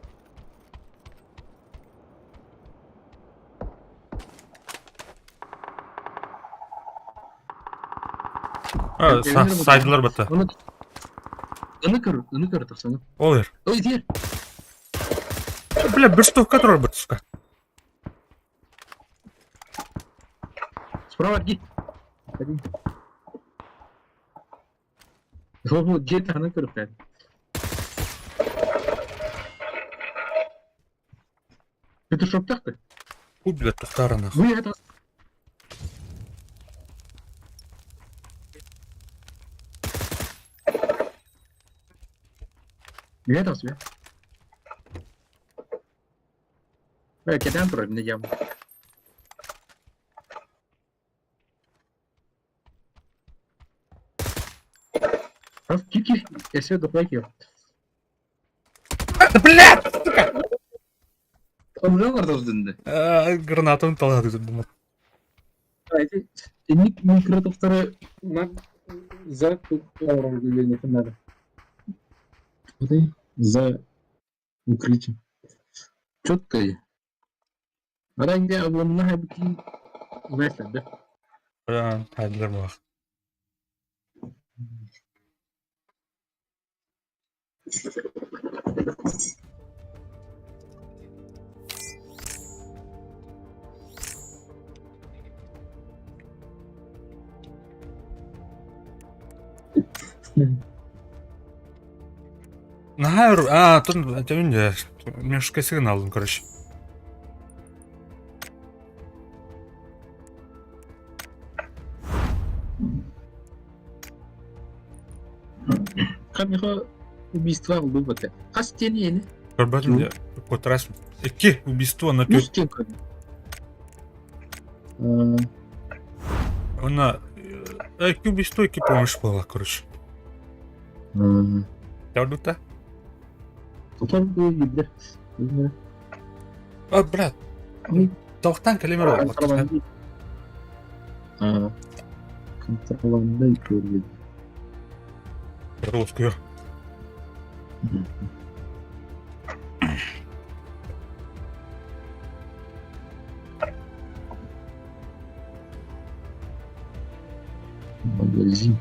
А, сайдылар бата. Аны аны көр, аны көр тахсаны. Ол эр. Ой, итиэр. Бля, бір штука турар бит, сука. Справа отги. Один. Ол дьиэ таһынан көрүөхтээх. Петушоктаах да? Хуй, блядь, тухтара нахуй. Вы это... Үйэ тахсыа. Э, кэтээн турар иннэ диэн. Раз кики, эссе дохуя. Да, блядь, сука! Онно олордон Гранатом талады думал. Инник микротохторы за надо. За укрытием. Четко. Арай где обломна бики веса, да? Хайдылар буолах. Наһаа а, тон төнүн немножко сигналым, короче. Хамиха убийство выбыты. Хас тени Көрбөтүм кутрас. Икки убийство на Ну, стенка. Она икки убийство, икки помощь была, короче. Тәүлүтә. А, брат. Тоқтан калимер Контрабанда. Контрабанда көрген. Русскую. Магазин.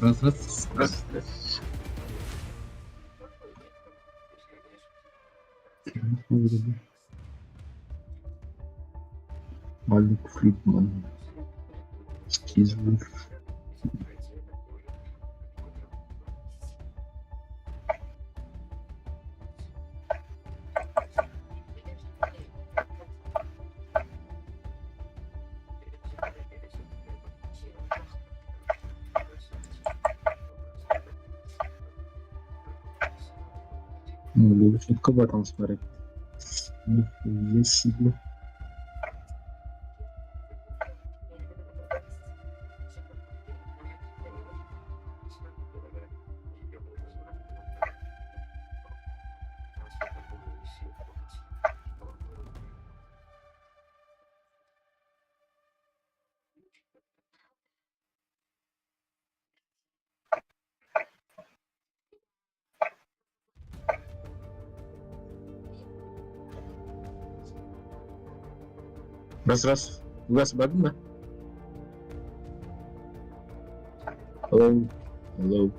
Раз, раз, раз, раз. Малик Фридман. Из Ну, четко в этом смотреть. Нихуя себе. Раз раз. Раз бардын да? Hello. Hello.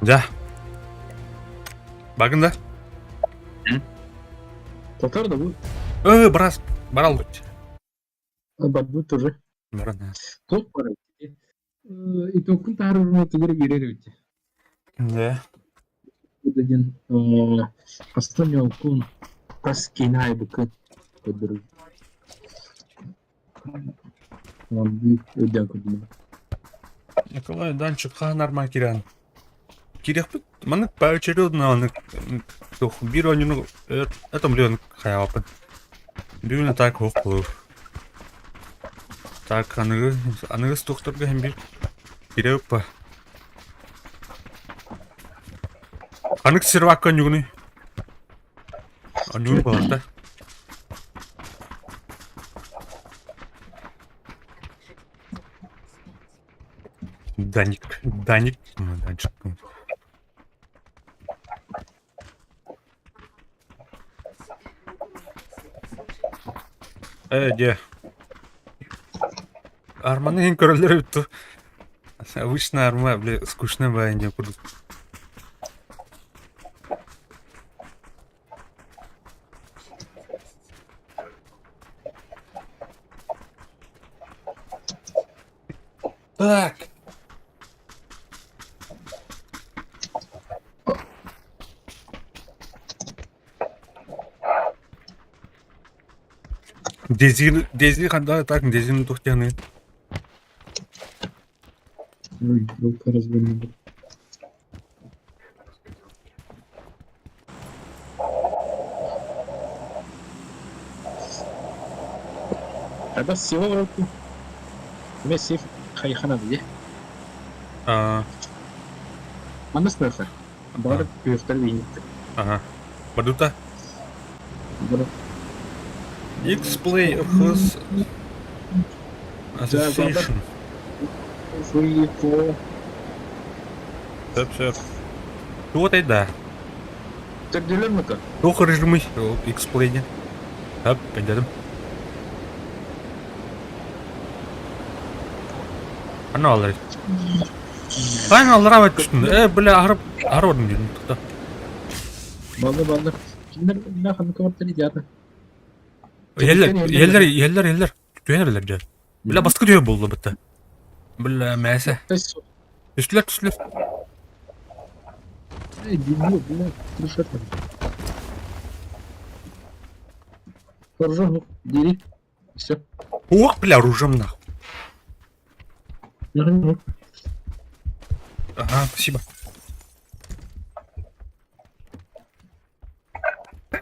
Дьэ. Бакын да? Татар да бу. Э, брас, барал бут. Барбыт уже. Баран. Туох барар? Итоккун таһаарар тугу эрэ биэрэр эбит. Да. Диэн хаста ньолкун хас киинэ айбыккын көрдөрөр. Өйдөөн көрдүм. Николай Данчик хаһан арман киирэн киириэхпит маннык поочередно маннык туох биир оонньууну это блин хайаабаппын бүгүн так суох буолуо так аныгы аныгыс туохтарга иһин биир киирэбиппа Ханнык сервакка оонньуугунуй оонньуур буолар да Даник Даник Данчик Э, дьэ. Арманы иһин көрөллөр эбит дуо? Обычно арма, бля, скучно баайын диэн курдук. Так. Дезин, Дези ханда так, Дезин тухтяны. Ой, рука развернула. Хайдах сила олорбуккун? Эмиэ сив хайхана дии. Аа, Манна сыһыахха. Баҕар күөхтэр үүнүктэр. ага. Бадута. Бары X-Play Hus Да, Association. Three, four. Сөп, сөп. Туот да. Төрдүлэр мыка. Туох режимый X-Play диэн. Хөп, өйдөөтүм. Ханна аллар? Хаан аллараа түстүн. Э, бля, аһарып, аһарып ордум диэн. Тохто. Баллар баллар. Кинилэр мына ханнык кабартар идеята. Иһэллэр, иһэллэр, иһэллэр, иһэллэр. Түһэн эрэллэр дьэ. Бля, бастакы түһэ буолла бытта. Бля, мээсэ. Түстүлэр, түстүлэр. Эй, дебил, бля, крыша там. Оружие, дери. Все. Ох, бля, оружием нахуй. Ага, спасибо.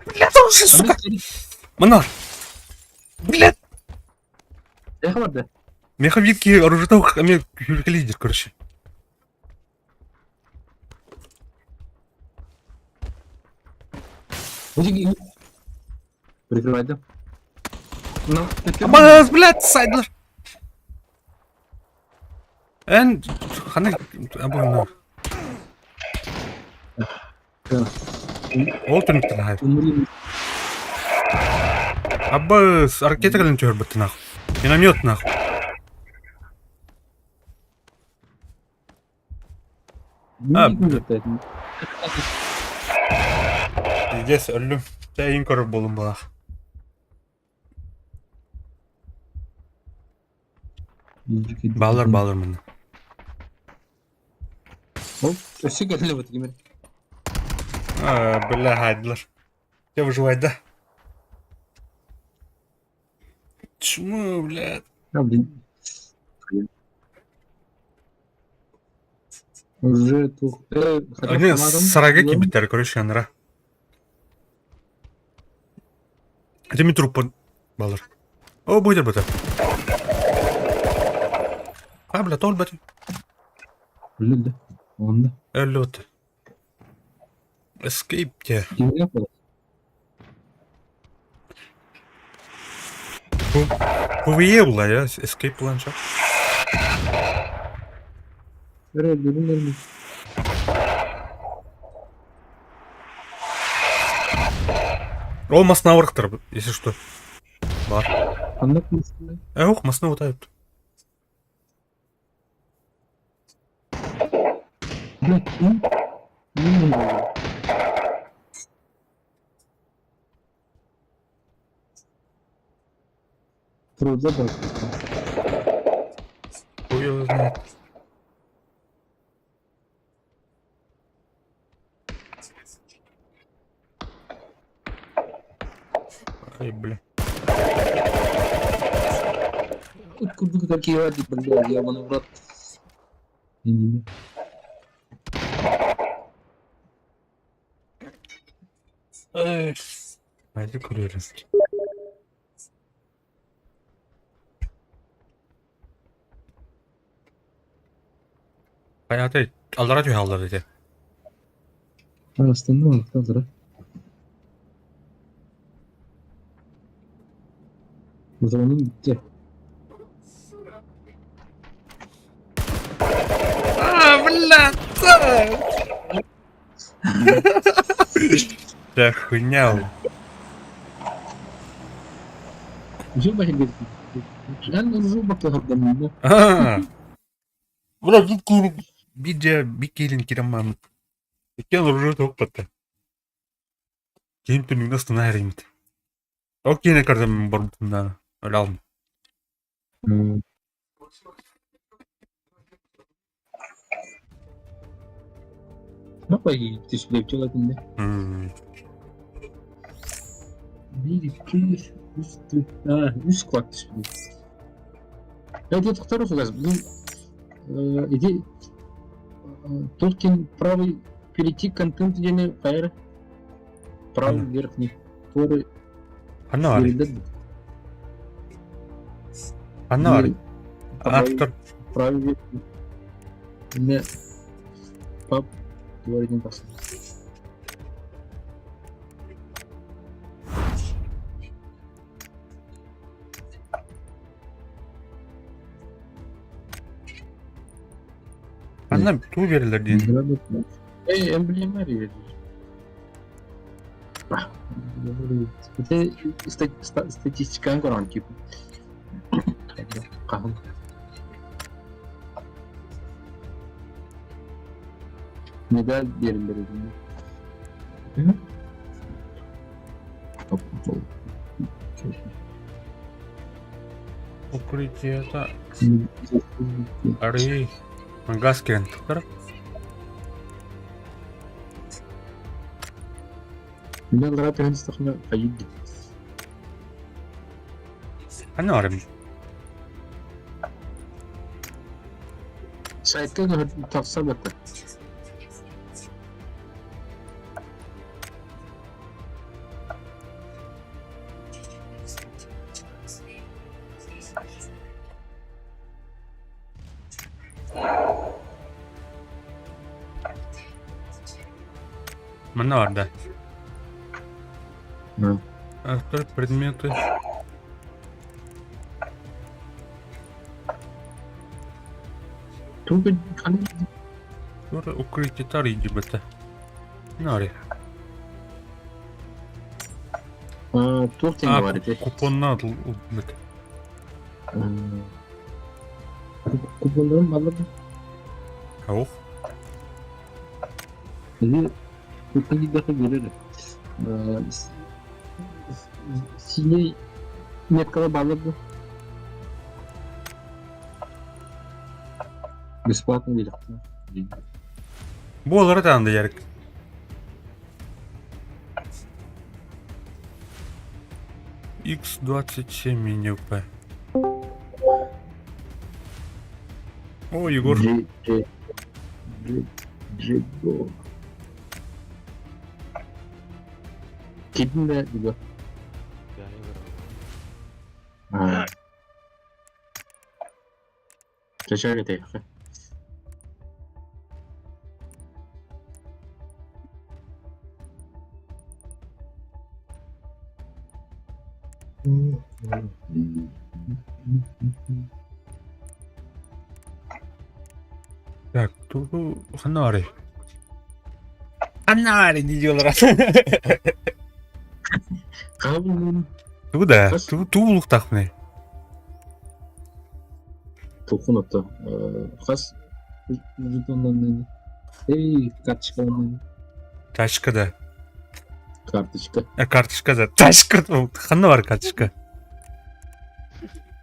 Бля, оружие, сука! Манар! Бля! Эхо Меховики оружие ами лидер, короче. Прикрывай, да? Ну, Абас, блядь, сайдлар. Эн ханнык абы Ол түнүктэн аһай. Аббас, ракета кэлэн түһэрбиттин ах. Миномет нах. А, Пиздец, өллүм. Чэйин көрөр буолум балах. Баалар баалар мында. Ол өссө кэллэ бу кимер. А, бля, хайдылар. Те выживать, да? Чему, блядь? А, блин. Уже тух. Они сарайга киирбиттэр, короче, анара. Этими труппа балар. О, будет бата. А, бля, тол бати. Блин, да. Онно. Өллөт. Escape те. Кимҥэ буолар? PvE була я, Escape планша. Өрө өллөрүн өлмүт. Ол масына барықтыр, если что. Бар. Ханнык масына? Ох, масына утайып. Блядь, ким? Ким буолар? Трудно бар. Хуй его знает. Ай, бля. Курдук такие ради, бля, ебаный в рот. Не-не-не. Найди курьера. Хайатай, аллара түһэ аллар ити. Астынна аллара. Бутонум бүттэ. А, бля! Да хуйня. А. Бля, бит бикилин кираман. Иккен оружие тохпатта. Ким түнүгүн астына эримит. Ол киэнэ көрдөм барбытымна өлө алдым. Биир, икки, үс, үс кулак түспүт. Это второй фугас. Иди Толкин правый перейти к контенту диэни хайа правый верхний который Ханна баарый? Ханна баарый? Автор. Правый верхний. Не. Пап говорит тахсан. Ханна туу биэрэллэр диэн. Эй, эмблема биэрэр. Это статистиканы көрөҕүн типа. Хаһан. Медаль биэрэллэр. Укрытиета арый газ кэлэн тахсар. Мин аллараа түһэн истэхпинэ хайыыр дии. Ханна барым? Сайтка тахса бата. Манна бар да. Автор предметы. Туга ханна Тура укрытие иди бата. Нари. Туох диэн А, бар ити? купонна ылбыт. Купоннарын баллар Ох. Или купон диэхэ биэрэр. Синий меткала баллар да? Бесплатно биэрэхтэр. Буолара таанда ярык. X27 мини-п. О, Егор. Джи, Джи, Джи, Джиго. Кидин да Егор. А. Чача этээххэ. Так, ту ханна Ханна дии олорор. Хаабын Тугу да, тугу тугу булуктаахпыный? Тухун ото хас жетоннан эй карточкаланан Тачка да. карточка. Э, карточка да. Тачка. Ханна бар карточка?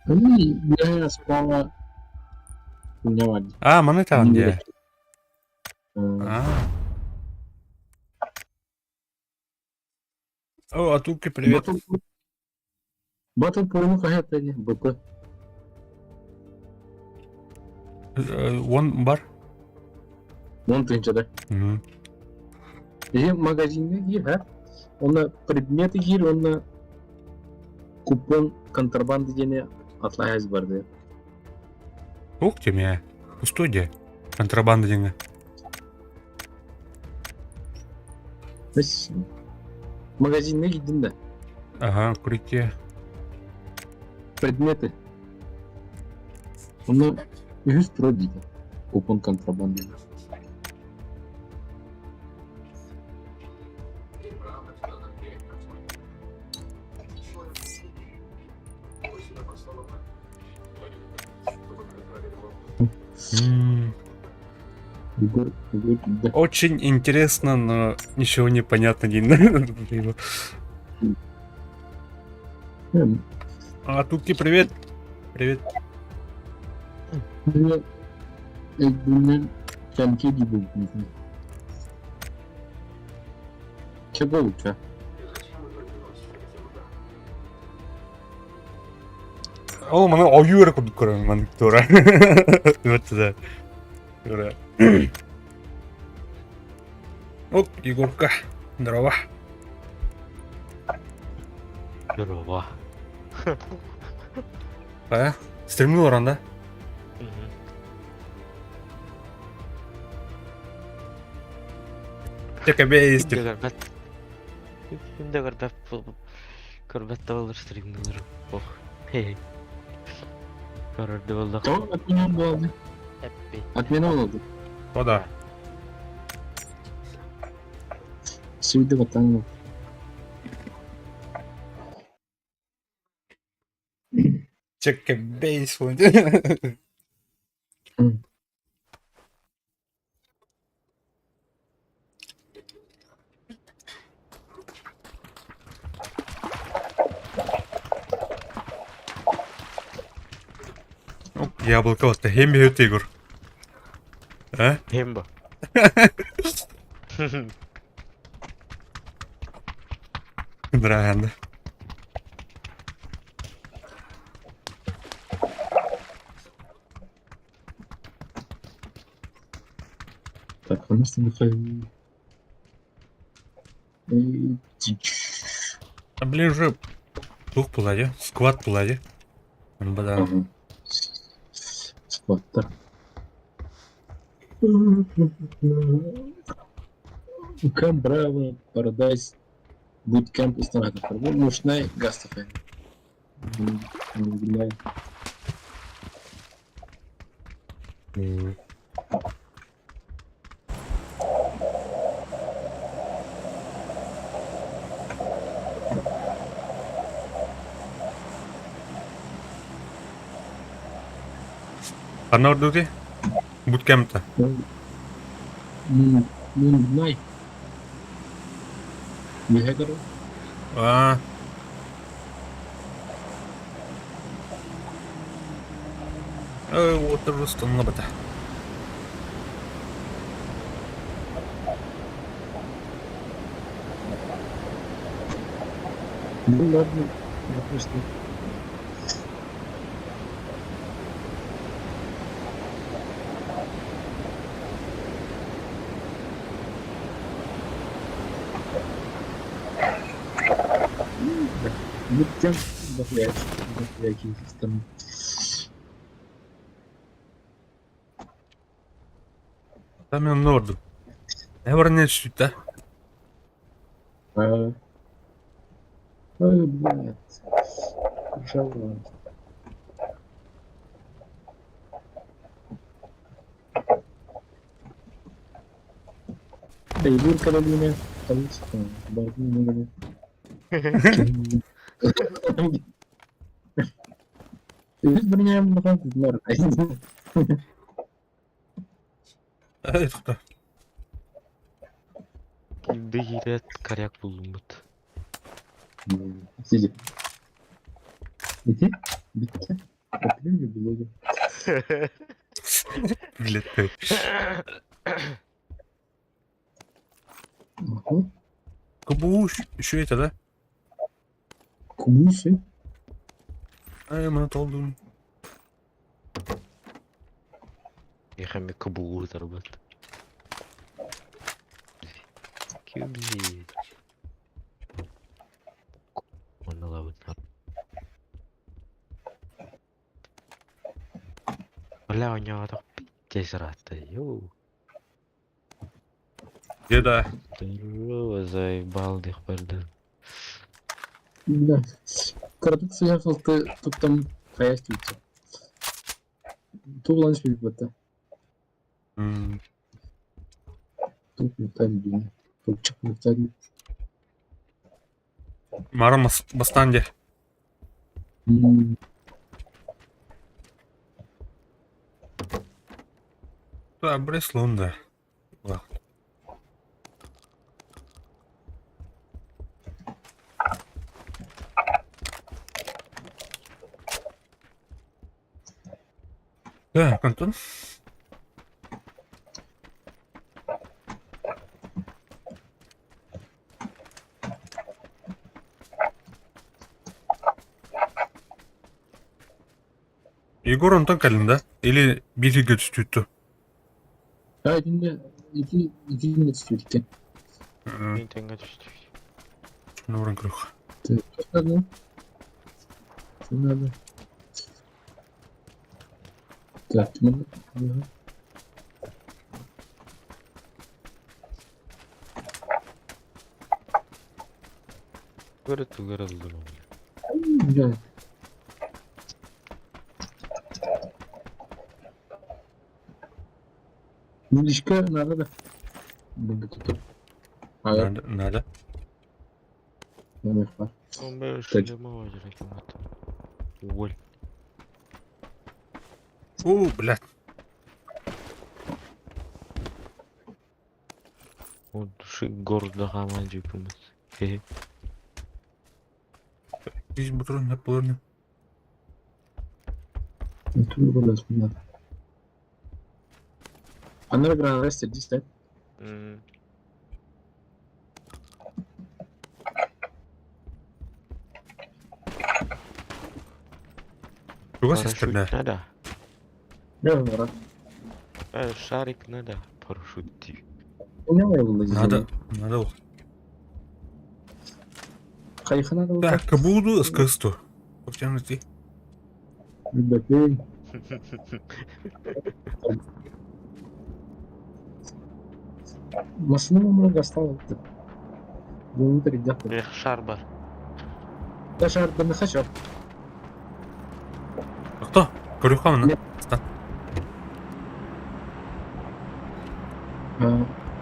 Я справа у меня бар. А, маны таан дии. А. О, Атуки, привет. Батл порно хаһыат ини БП. Уон бар. Уон тыһыынча Иһи магазиҥҥа киир, һэ? Онно предметы киир уонна купон контрабанды диэни атлаһас барды. Ух ты меня. Пустой де. Контрабанда диэҥҥэ. Магазиҥҥа киирдим да. Ага, укрытие. Предметы. Онно үһүс турар диэтэ. Купон контрабанды. Егор, Егор, да. Очень интересно, но ничего не понятно. Блин. А Туки, привет. Привет. Кэнки дии Чего лучше? Ол маны ойуу эрэ курдук көрөбүн маннык туора. Вот да. Туора. Оп, Егорка. Здорово. Здорово. А? Стримни олорон да? Чэ кэбиэс Ким да көрбөт. Ким да көрбөт көрбөт да буолар стримнилер. Ох. Көрөр да буоллах. Тоҕо отмена буолла? Эппи. Отмена буолла. О да. Сүйді баттан. Чэ кэбиэс. Яблоко вот хем бьет Егор. А? Хемба. Нравится. Так, у нас там А блин уже тух була сквад була дии. Бадан. Ага. Сквадтар. Кэм Браво, Парадайз, Буткемп устанавливает. Мушнай Гастафе. Ханна ордуки? Буткемпта. Муннай. Үөһэ Аа. Ой, уотар устунна бата. Ну ладно, допустим. Буткемп дохуя там. Там мен орду. Не сүтэ. Ой, блядь. Пожалуйста. Егор Каролина, Эй, тоқта. Кимде коряк булдум. Сиди. Иди. Битте. Блин, Блядь. КБУ еще это, да? Кубусы. Ай, мы толдум. Ехами КБУ зарабат. Кюбзи. Он лавыт. Бля, у него так пиздец рата, йоу. Где да? Здорово, заебал их пардон. Да. Коротко ты тут там хаястуется. Тулан спибата. Тут не Тут не Марам бастанде. Да, Бреслон, да. Так, Антон. Егор Антон кэлин да? Или бииргэ түстүттү? Да, иди, иди на цветки. Мен түстүк. Нуран крюх. Ты что надо? Что надо? Так, надо. Ага. Көрө түгөр алдым. Да. Милишка надо да. Надо. Надо, надо. Уоль. У, блядь. От души города хаман жипымыз. Здесь бутрон на плане. Анна гранат здесь, да? Чугас эстэрнэ. Парашют надо. Да, Шарик надо. Парашют дии. Надо, надо. Хайхана Так, кабуду скысту. Ты. Машину много осталось. Внутрь где-то. Эх, шар бар. Даже да не хочу. Кто? Көрүөххэ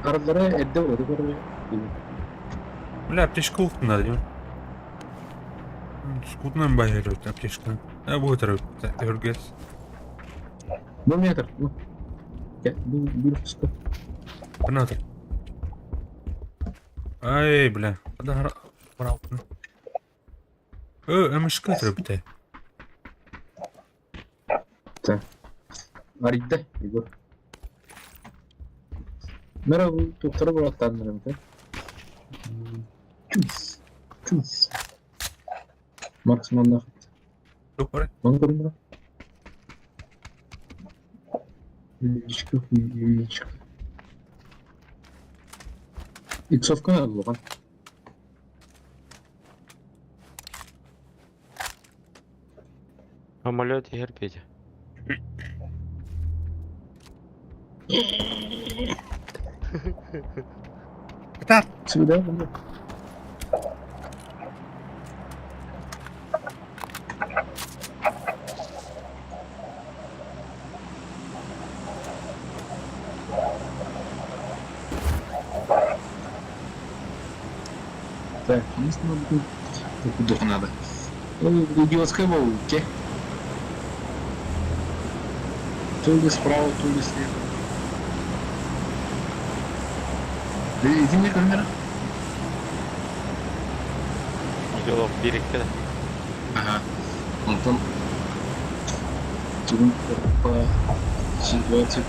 Аралары эрдэ олору көрөр. Бля, аптечка надо, değil mi? Скутным байырып аптечка. А будет өргес. Бу метр. Бу бир куска. Надо. Ай, бля. Када Мшка трөптө. Так. Аридде, Егор. Merhaba, doktora bıraktım Чус. Чус. Марксман Доктор. Ман көрүнүр. Юличка, юличка. Иксовка надо булган. Самолет иһэр Петя. Так. Сюда. Так, единственное, тут надо. Идиотская волки. То ли справа, то ли слева. Да иди мне камера. Жолок биириккэ да. Ага. Антон. Бүгін по 20.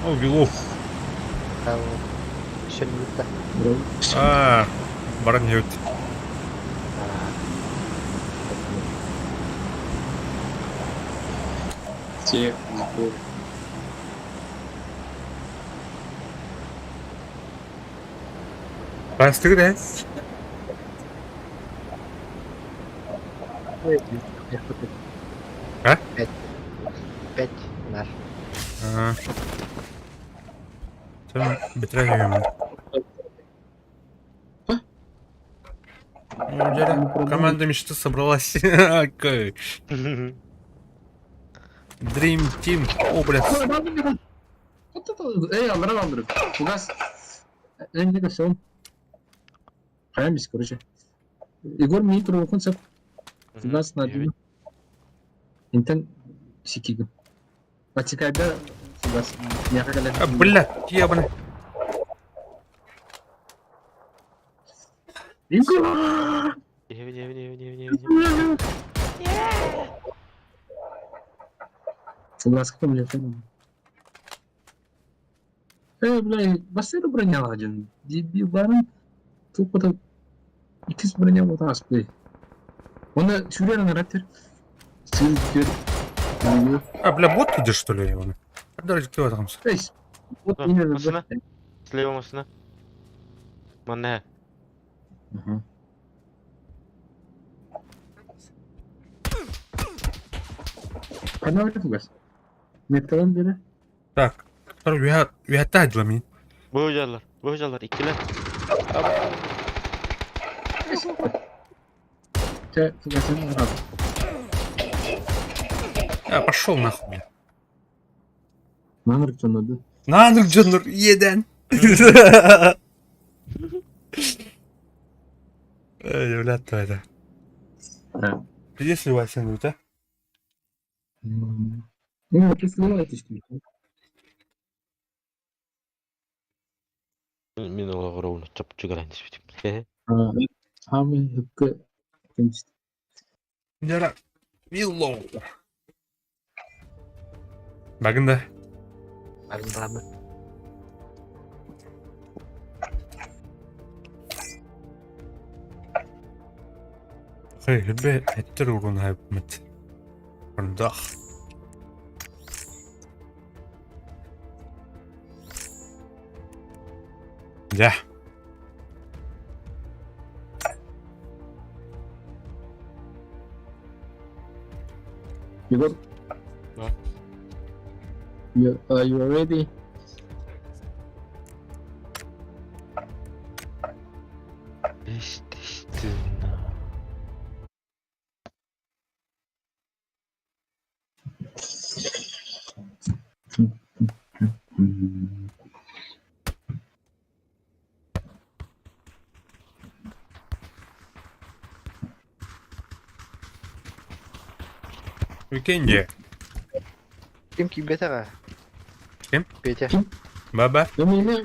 О, Вилов. Сөннүтэ. А, баран ебет. Те, Бастыгы да? А? Пять. Пять нар. А. Сен битре жегем. Ну, команда мечты собралась. Окей. Dream Team. О, блядь. Эй, алдыра алдырып. Фугас. Эй, не все. Хаямис, короче. Егор мин туру концепт. Фугас на один. Интен сикига. Патикайда фугас. А, блядь, ебаный. Егор! Не, не, не, не, не, не. Фугас каком мне Э, бля, бассейн броня один. Дебил баран. Тупо иккис броня вот аспы. Оны сүрер наратер. Сүрер. А, бля, бот идешь, что ли, ебаный? Даже кто там? Эй, вот Да, именно. машина. Слева машина. Манна. Ага. Қана фугас? Метталан бері. Так, виата для меня. Бу жалар, бу жалар иккилэр. Те, фугасын рад. А, пошел нахуй, бля. Нанырк жонады. Нанырк жоннор, еден. Эй, блядь, то это. Да. Где сливайся, говорит, а? Ну, ты сливаетесь. Мин олоҕор чопчу галан түспүтүм. Саамай сөпкө Дьара Виллоу. Багын да. Барын баамы. Хэй, хебе эттер урун хайбмыт. Андах. Дьэ. Егор? Да. Are you ready? Естественно. Викенди. Ким киирбэтэҕэ? Ким? Петя. Баба. Эмиэ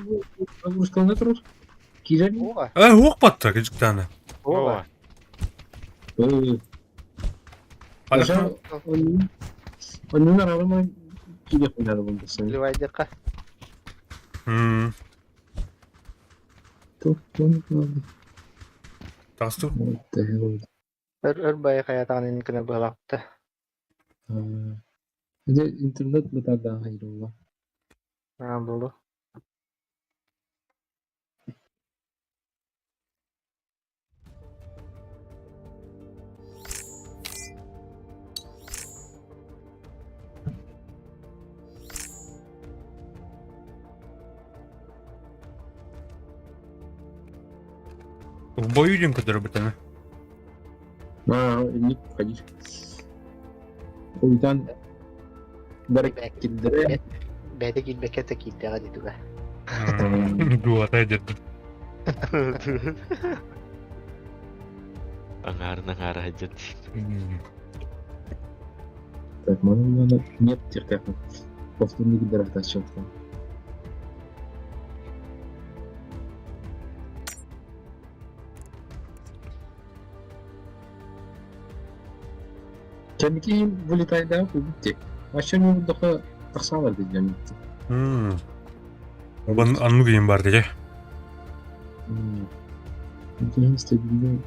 нагрузкалана турар. Киирэр. Ова. Э, уох батта кыжыктааны. Ова. Ага. Оннун аралама киирэх буолар буолбусан. Ливайдыка. Мм. Туох Тасту. What the hell? Өр өр байы хайатаҕын инникинэ быһалаахта. Дьэ интернет бытаардаах айылла. Аа буолуо. В бою идем, который бытана. Аа, инник ходить. Уйтан барак киддere. Бэйэтэ киирбэккэ да киирдэҕэ дии туга. Дуота дедим. Аҥаарын аҥаара сылдьан Так, надо нет терпеть. Повторный гидратация щелкнул. Кэнники вылетай да убитти. Вообще не доха тахсалар дедем. Мм. Бан анну кийин бар деже. Интернет стабильный.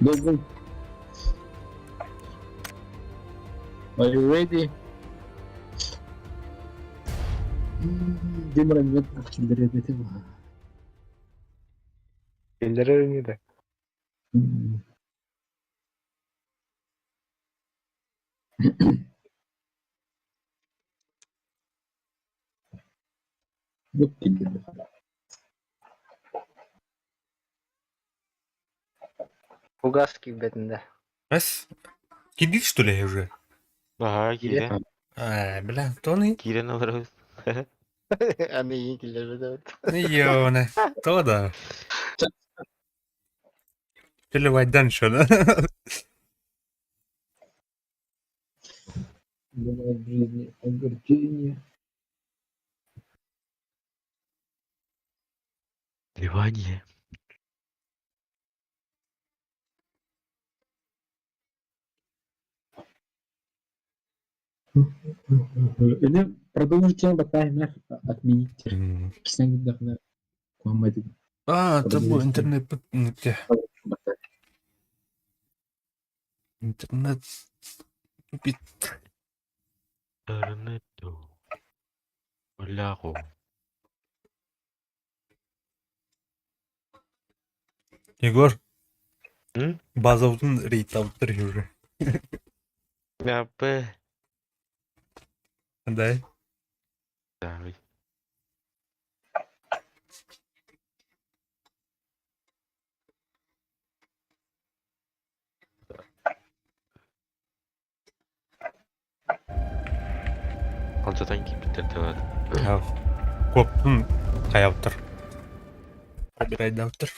Go, go. Are you ready? Димра нет киллэрбэтэ Киллэрэр ини да. Yok киллэрбэт. Угас киирбэтин да. Эс? Кидит что ли уже? Аһаа киирэн. А, бля, тоны. Киирэн олоробут. Аны иин киллэрбэтэ. Ёне. То да. Телевайдан что, да? Бывает в жизни огорчение. Ливание. Или продолжите батай отменить. Кисәң А, это был интернет. Интернет тупит. Интернет. Wala ko. Егор. М? Базовдун рейд уже. Апы. Да? Давай. Алдьатан киирбиттэр тылат. Коптун хаябыттар. Бирайдаабыттар.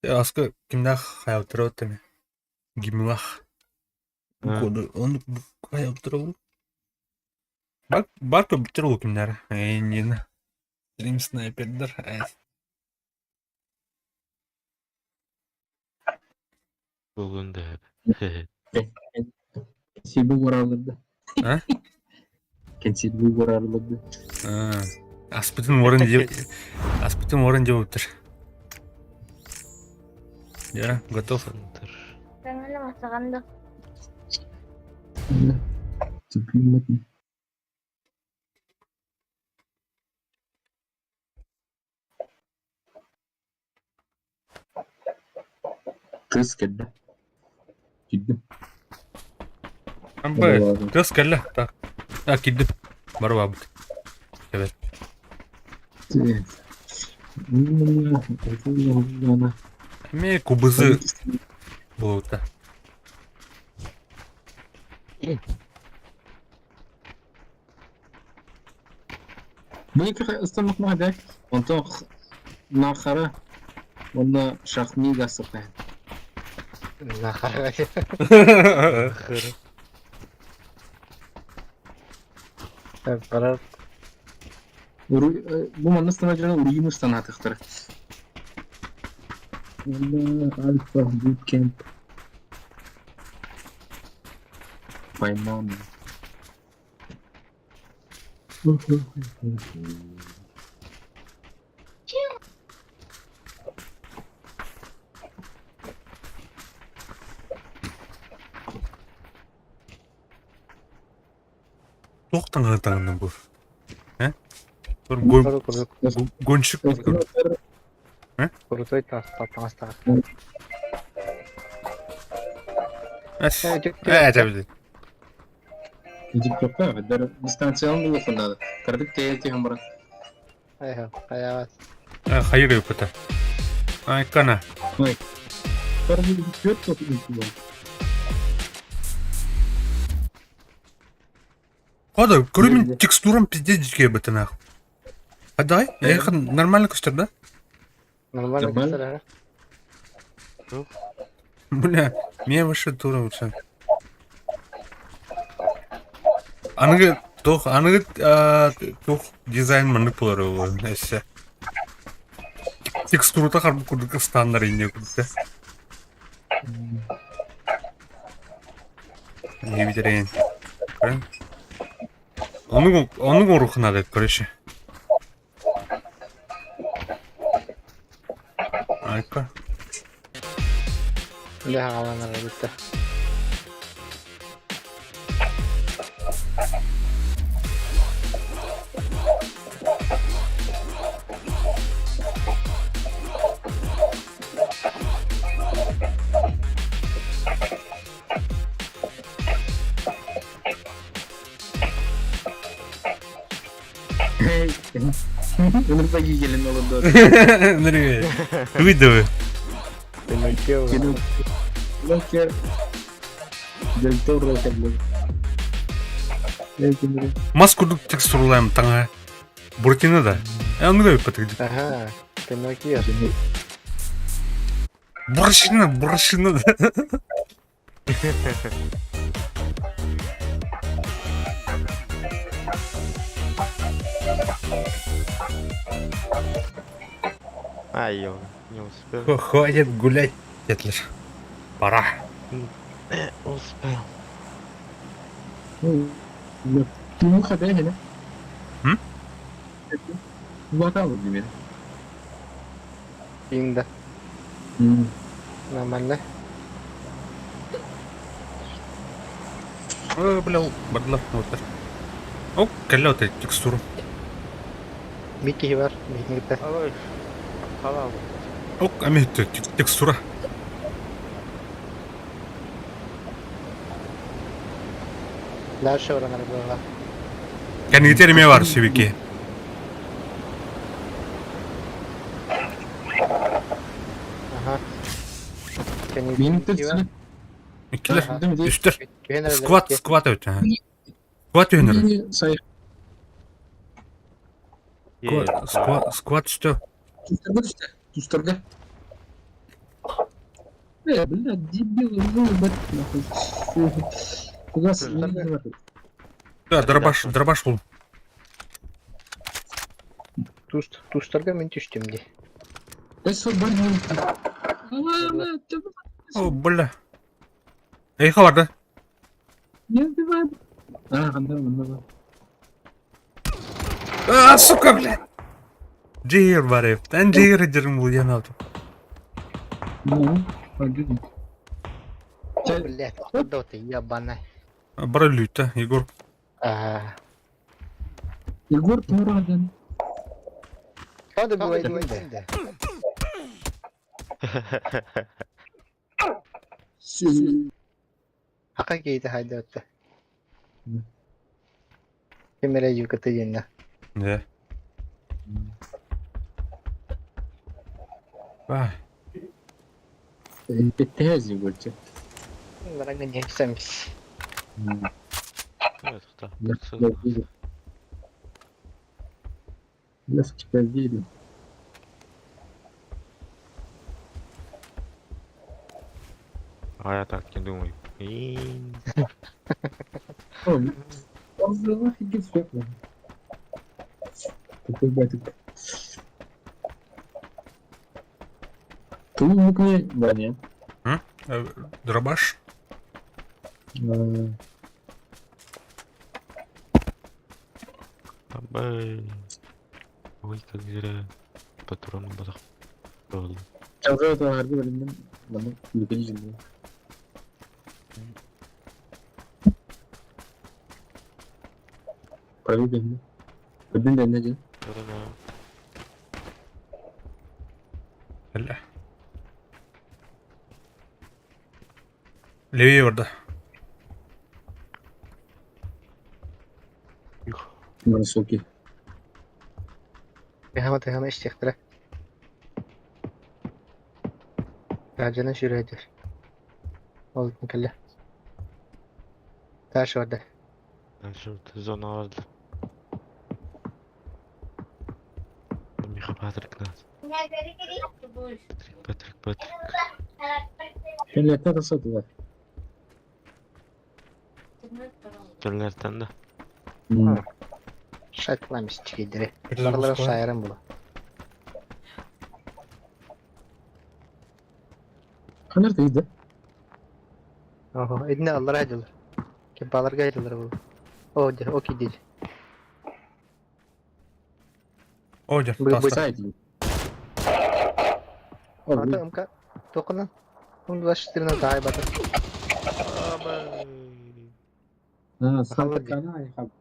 Аска кимнээх хаябыттар оттами. Гимлах. Оны хайа Бар бар көбүттэр ол кимнэр эйнин Стрим снайпердер. Буолуон да сөп. Кэнсиэрбэ уораалларда. А? Кэнсиэрбэ уораалларда. Аспытын уоран диэ аспытын уоран диэбиттэр. Я готов. Саҥаны Кыыс кэллэ. Киирдим. Амбы, кыыс кэллэ. Так. А, киирдим. Барыбабыт. Эбэт. Эмиэ кубызы буолта. Бу ыстаммат Онтон Нахара уонна Шахмига сытар. Нахара. Барар. Бу манна станар дьоно уруйун ыстанаатахтара. Уонна Альфа Bootcamp Пайман. Туох таҥаһы таҥынным бу? Э? Гонщик Крутой таҥастаах. Э, это Диккөккө эбэтэр дистанциялан булуоххун наада. Кыратык тэйэ түһэн баран. Айха, хайаҕас. Хайыр ыыппыта. Айкана. Түөрт сот Хода, көрүмүн текстурам пиздец дикие бытынах. А дай, я нормально көстөр, да? Нормально көстөр, ага. Бля, мне выше тура лучше. Аныгы туох аныгы туох дизайн маннык буолар буолуо өссө. Текстурата харбыт курдук стандар инньэ курдук. Эбитерейин. Онуг онуг оруохуна короче. Айка. Үлэ хааланар эбиттэ. Ынырба киигелин олордо. Выдавы. Пиноккио. Пиноккио. Дель Торо кэллэ. Мас курдук текстуралаем таҥаһа. Буратино да. Э, оннук эбиппит. Ага, Пиноккио. Буратино, Буратино да. Ай, ё, не успел. Хватит гулять, Тетлер. Пора. Успел. Киму хабе хene? М? Улаатаабыт димин. Инда. Нормально. Ой, бля, бардылар вот. О, кэллэ вот текстуру. Микки бар, микки Алой. Халал. Ок, ами текстура. Дальше оранар буолла. Кэннигитер эмиэ бар сибики. Ага. Мин текстуры. Иккилэр. Үстэр. Скват, скват эбит. Скват үһүнэр. Скват, скват үстэ. Тустарга түстэ. Тустарга. Блядь, дебил, ебать, нахуй. Куда Да, дробаш, дробаш был. Тустарга мин түстүм дии. О, бля. Эй, хабарда. Не убивай. А, да, да, А, сука, бля. Джигир барев. Тен джигир дерим был, я надо. Ну, пойдем. О, блядь, откуда ты, ебаная. Бралюта, Егор. Ага. Егор Тураден. Надо было идти. Ака кейті хайда өтті. Кемере юкаты денна. Да. А, Беттез Егорчик. Нарага не самис. Нет, да. Я в тебя верю. Я в тебя верю. А я так не думаю. И... О, он же офигеть сколько. Такой батик. Ты мукни, да нет. Дробаш. Абай. Ой, как зря. Патроны батах. Чалга это harbi bölümden bana ülkeni cildi. Правый bölümde. Ödün de ne Бля. Левее барда. Высокий. Тыхама тыхама истехтіре. Раджана жүреді. Ол кілі. Таш орда. Дальше зона vardı. Миха Патрик нас. Патрик, Патрик, Патрик. Хеллетер ысытылар. Түрлерден да. Шайтламис чигидире. Балар шайырын була. Ханар тейді. Ого, эдне аллар айдылар. Ке баларга айдылар бу. О, де, окей деди. О, дер, Бы- таста. Сайт. Ата ымка тоқынан. 24 тай батыр. Абай. А, Холодильник.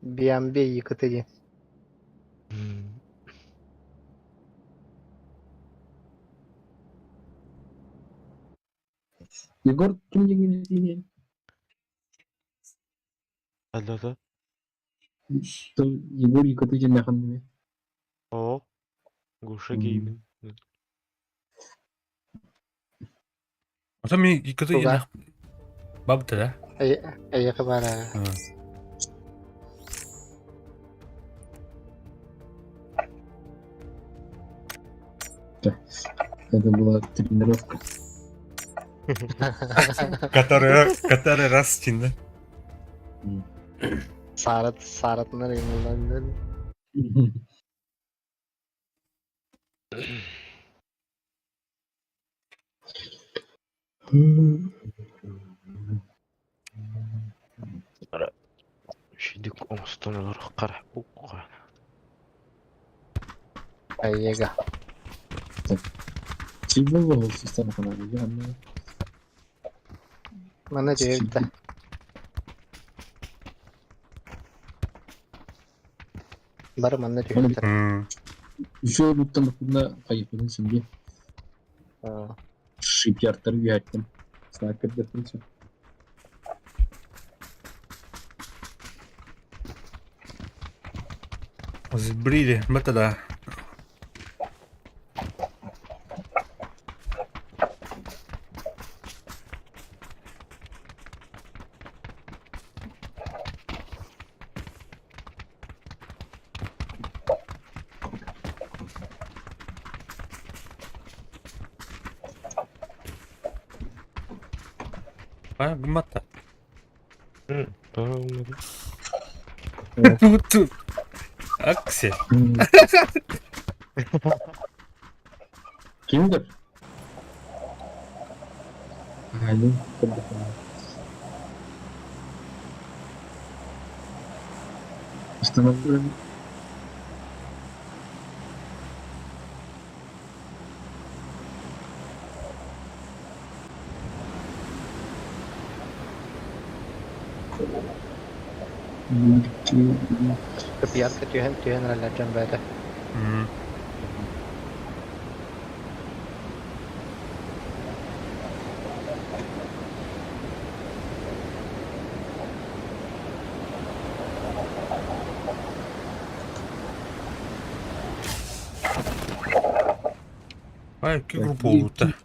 Биамбе ЕКТД. Егор ким деген деген? Алло да. Егор ЕКТД нахан деме. О. Гуша гейминг. Ата мен икіті Туга. енақ бабыта да? Аяғы бар. Это была тренировка. Который раз стин, да? Сарат, саратынар емілден. Шидик оңстон олар қара. Уқа. Аяға. Чего был система канала? Я не. Мана жебді. Бар манна жебді. Еще буттан куда поехали семье. Шипьяртар вяттем. Снайпер дефенсив. Сбрили, бата да. Хайа гымматта. Тоҕо гымматый? Акция. Кимдир? Али. Установлен. Пьянка түһэн түһэн эрэллэр дьон бэйэтэ. Ай, икки группа буолбуттар.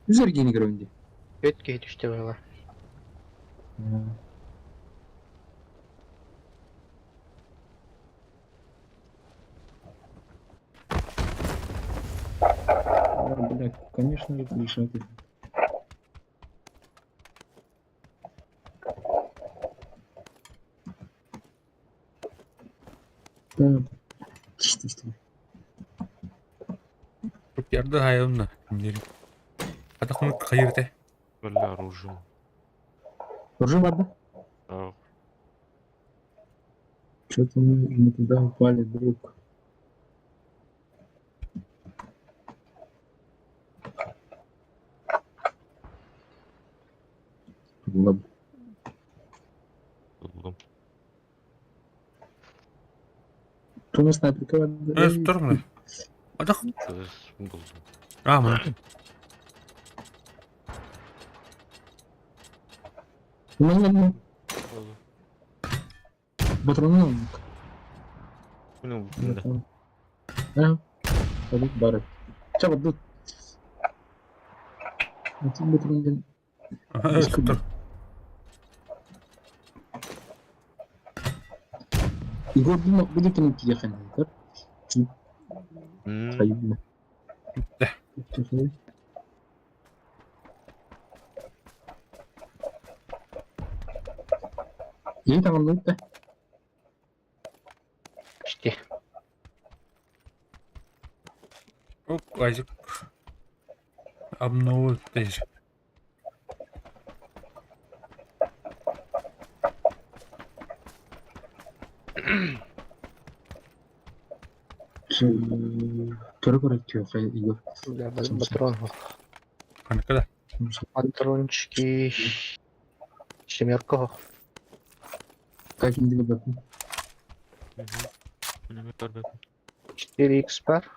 Үс эргиини көрөбүн дии. Үт киһи түстэ быһыылаах. Бля, конечно же, решать. Да. Что что? Ярды хайымна. Атахны хайырте. Бля, оружие. Уже ладно? А, Что-то мы не туда упали, друг. Ладно. буллум. Кто у нас на Э, стормы. Атах. Кыз булдум. А, мына. Ну ладно, Булдум. патроны. Ну, да. Да. Салют, бары. Ча, вот тут. Вот тут патрон. Э, стор. Егор, буду там ехать, да? М, Хайбна. Да. Ей там он да? Почти. Оп, Айзек. Обновил здесь. Көрө көрө Егор. Бля, патрон. Каныкада. Патрончики. Семерка. Как им делать? мгм. Пулемет бар бәлки. 4х бар.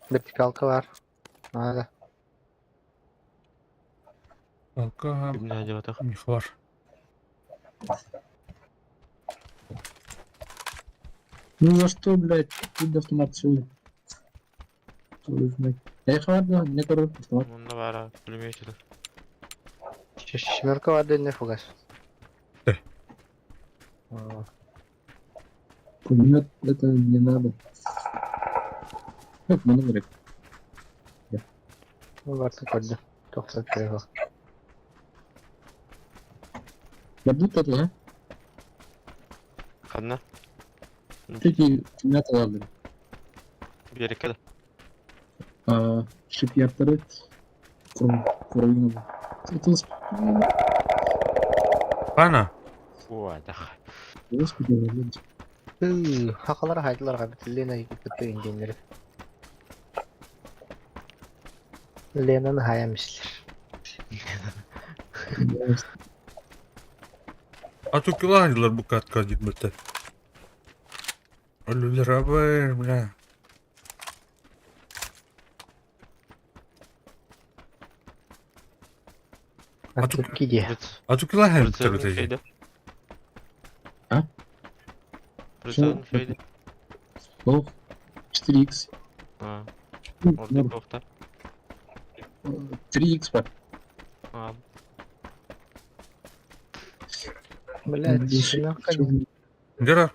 Вертикалка бар. Надо. Алка. Кимне одеватах? Михвар. Ну за что, блядь, тут автомат свой. Твою ж мать. Я хватно, не короче, автомат. Монда бара пулемет иде. Семерка бар не фугас. Э. А, Пулемет это не надо. Как мы Ну, барты көрдүм. Тоқтап его. Я буду это, а? Ханна? Эти пулемет ладно. Берекке да. А, шипьярдары кровина. Это Пана. Уадах. господи, блядь. Хақалар хайдыларға бит Лена кытты инженері. Ленаны хаямислер. А тут киландилар бу катка дип бітті. Өлілер абай, бля. А тут- Туркиде. А тут киландилар Прицелын бітті. шейді. А? Прицелын шейді. Ох, 4х. А, Ну, орда тоқта. 3х бар. А, Блядь, семерка не. Гера.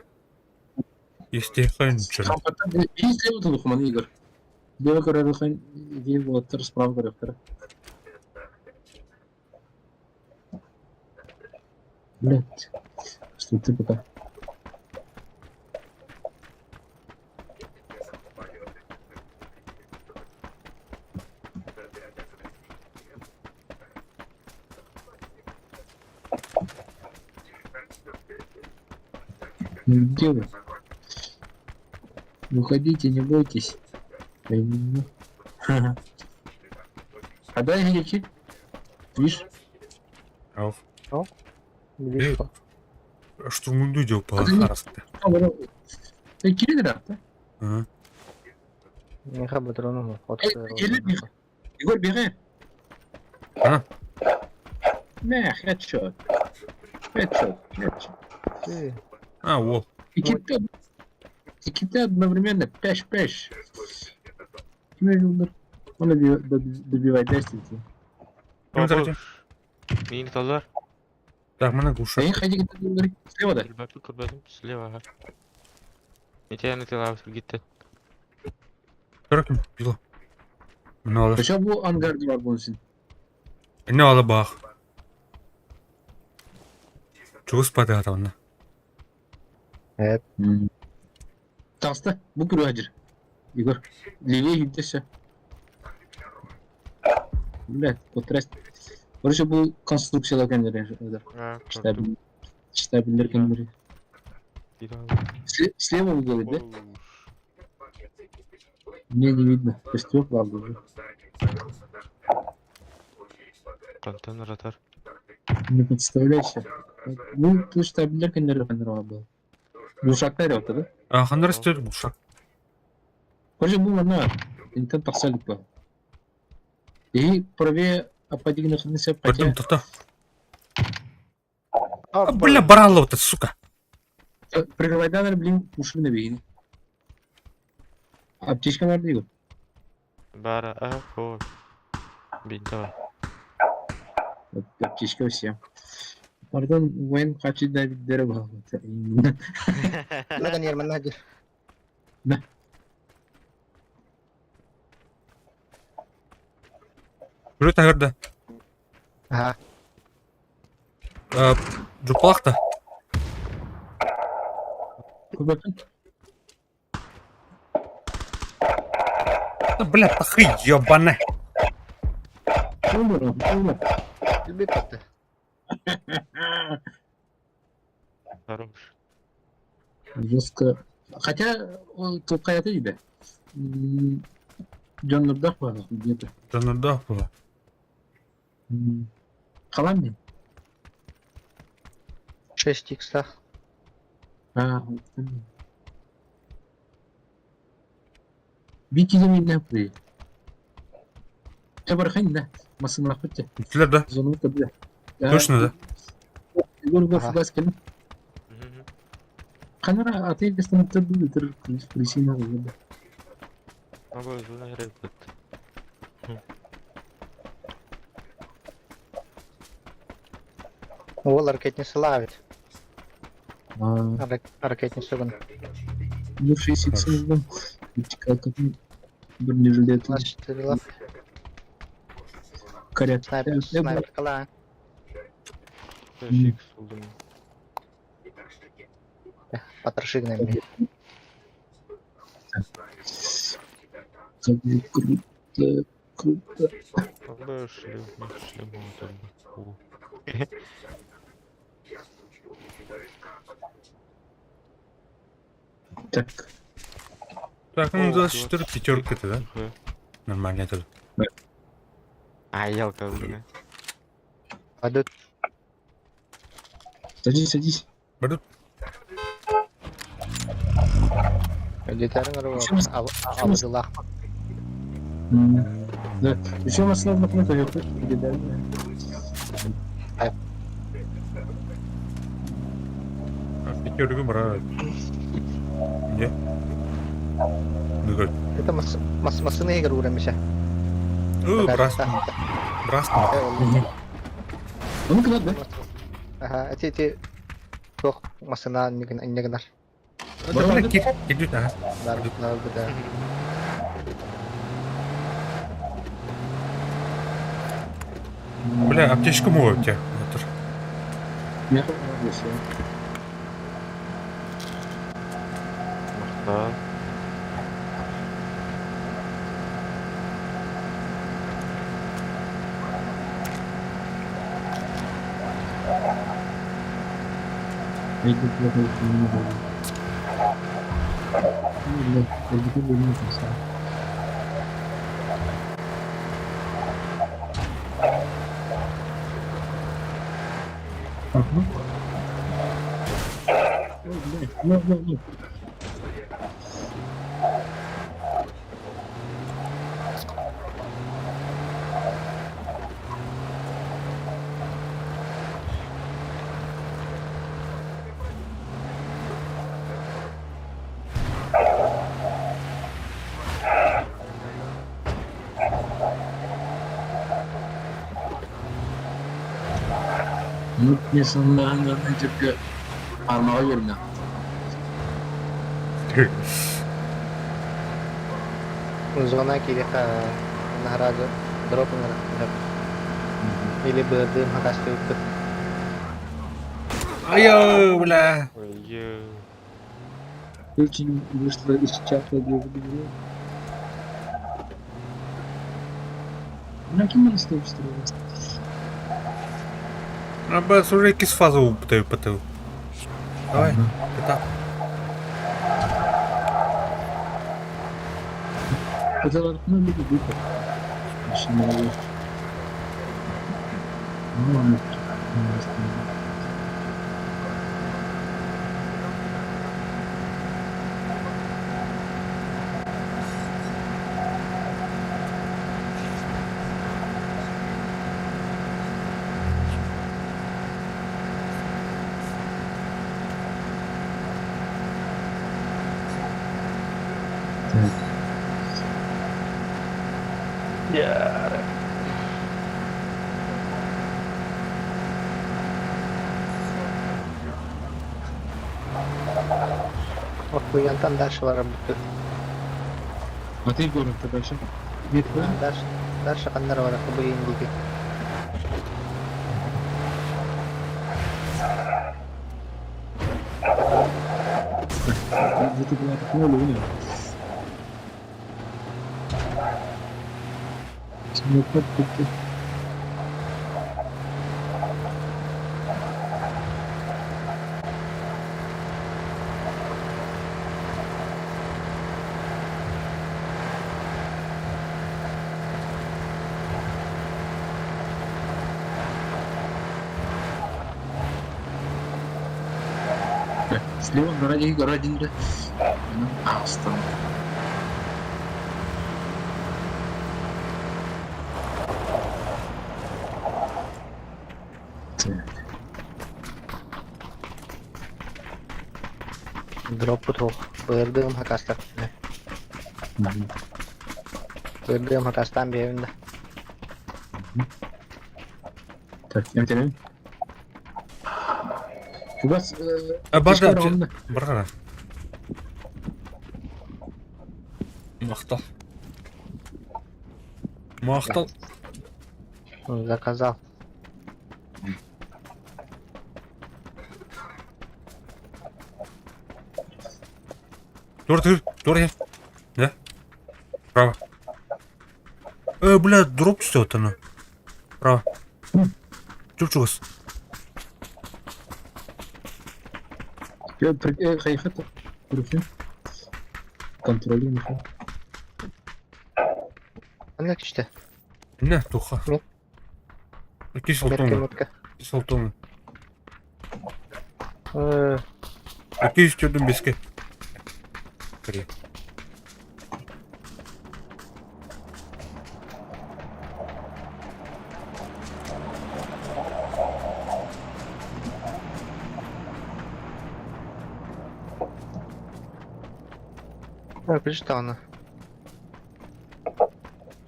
Естехайн чыр. Есть ли вот Игорь? Слева көрөрүхэн ити уолаттар справа көрүөхтэрэ. Блять. Что ты пока? Ну где вы? Выходите, не бойтесь. А дай гречи. Видишь? Ох. Билиш по. Штурмунду дел по А ты не- хараста. Ты киллер, да? Ага. Не хабатрону. Эй, киллер, Егор, бегай. А? Не, хедшот. Хедшот, хедшот. А, вот. И киты, и киты одновременно, пеш-пеш. Он добивает лестницу. Ким тәрти? Мин талар. Так, мына глуша. Эй, ходи, говори. Слева, да? Көрбәтім, көрбәтім. Слева, ага. Нете тылабыз китте. Көрөкүм, било. Мына алар. Причем бу ангар бар бунсын. Не ала бах. Чугус паты атабына. Таста, бу күрү хажыр. Егор, левее хиттесе. Блядь, потряс. Короче, бу конструкциялар кендери. А, Штабель. Штабеллер кендери. Слева вы говорите, да? Мне не видно. Костер, правда, уже. Контейнер атар. Не представляешь. Ну, ты штабеллер кендери кендери был. Глушактар это, да? А, хандар стер глушак. Короче, бу мана интен тахсалик ба. И правее ападигна хнесе Көрдүм, патя. тоқта. А, бля, барало вот это, сука. Прикрывайдан, блин, пушины бейни. Аптечка бар дейді. Бара, а, о. Бинта бар. Вот аптечка всем. Пардон, воен хочу дать дерево. Лаган ерман хажыр. Көрө тагырда. Ага. Жупалакта. Көбәпін. Бля, тахы ебана. Умер он, умер. Билбей патты. Хорош. Жестко. Хотя, он толкает дейді. Джон Нурдах бар где-то. Жанарда була. Қалам мен? 6 икса. А, Бики мен не yapıyor? Я бархайн да. Масына хотте. Үттүлер да. Зону да. Точно да. Егор Ага. фугас келин. Канара аты кестен тырды тыр присина да. Могу зона репет. Ол ракетница лавит. А, Ракетница гын. ну 67 Вертикалка бронежилет. 24 лав. Карет. Снайпер, снайпер кала. Фикс булдым. Потрошигна мне. Круто, круто. Могу шлем, шлем вот О. Так, Так, ну О, 24 пятерка это, да? Ага. Нормально это. А, елка, блин. Пойдут. садись, садись. Бардут. Детарың Чем с- а делах. Да. Еще у нас нужно кнопка да? Пятерку брать. Не? Ну как? Это мас мас масына игр урамыша. Брас. Брас. Ну куда, да? Ага, эти эти тох масына нигнар. Да, бля, кир, кир, ага. Нар нар да. Бля, аптечка муга у тебя. Махтал. Ну, мне сандаан сөпкө армаға берме. Зона кириха наразы дроп ыңыр. Или бырдым хакасты ыппыт. Айо, бля. Ой, Очень вышла из чата где На кем он стоит, что ли? Аба, уже якісь фазу потив. Давай, пита. Это ну, люди выпад. Очень много. Ну, ладно, не расстроим. Охуянтан дальше барар бүттү. А ты город-то дальше? Нет, да? Дальше, дальше каннар барар бу индиги. Это была такая луна. Ну, как ты? Слева гора, один, гора, один, да. А, встал. Так. Дроп утух. Бырдым хакаста. Мгм. Бырдым хакастан беринде. Так, я теряю. У вас А, барда, аптечка ровно. Баргара. Махтал. Махтал. Заказал. Тур, тур, тур, я. Да? Право. Бля, дроп все вот оно. Право. Чуп-чугас. Хайхата. Контролируем. Анда күчтө. Не, туха. Нет. Кис Метка алтоны. метка. Кис алтоны. Э, Кис чудом беске. Кри. Күчтө аны.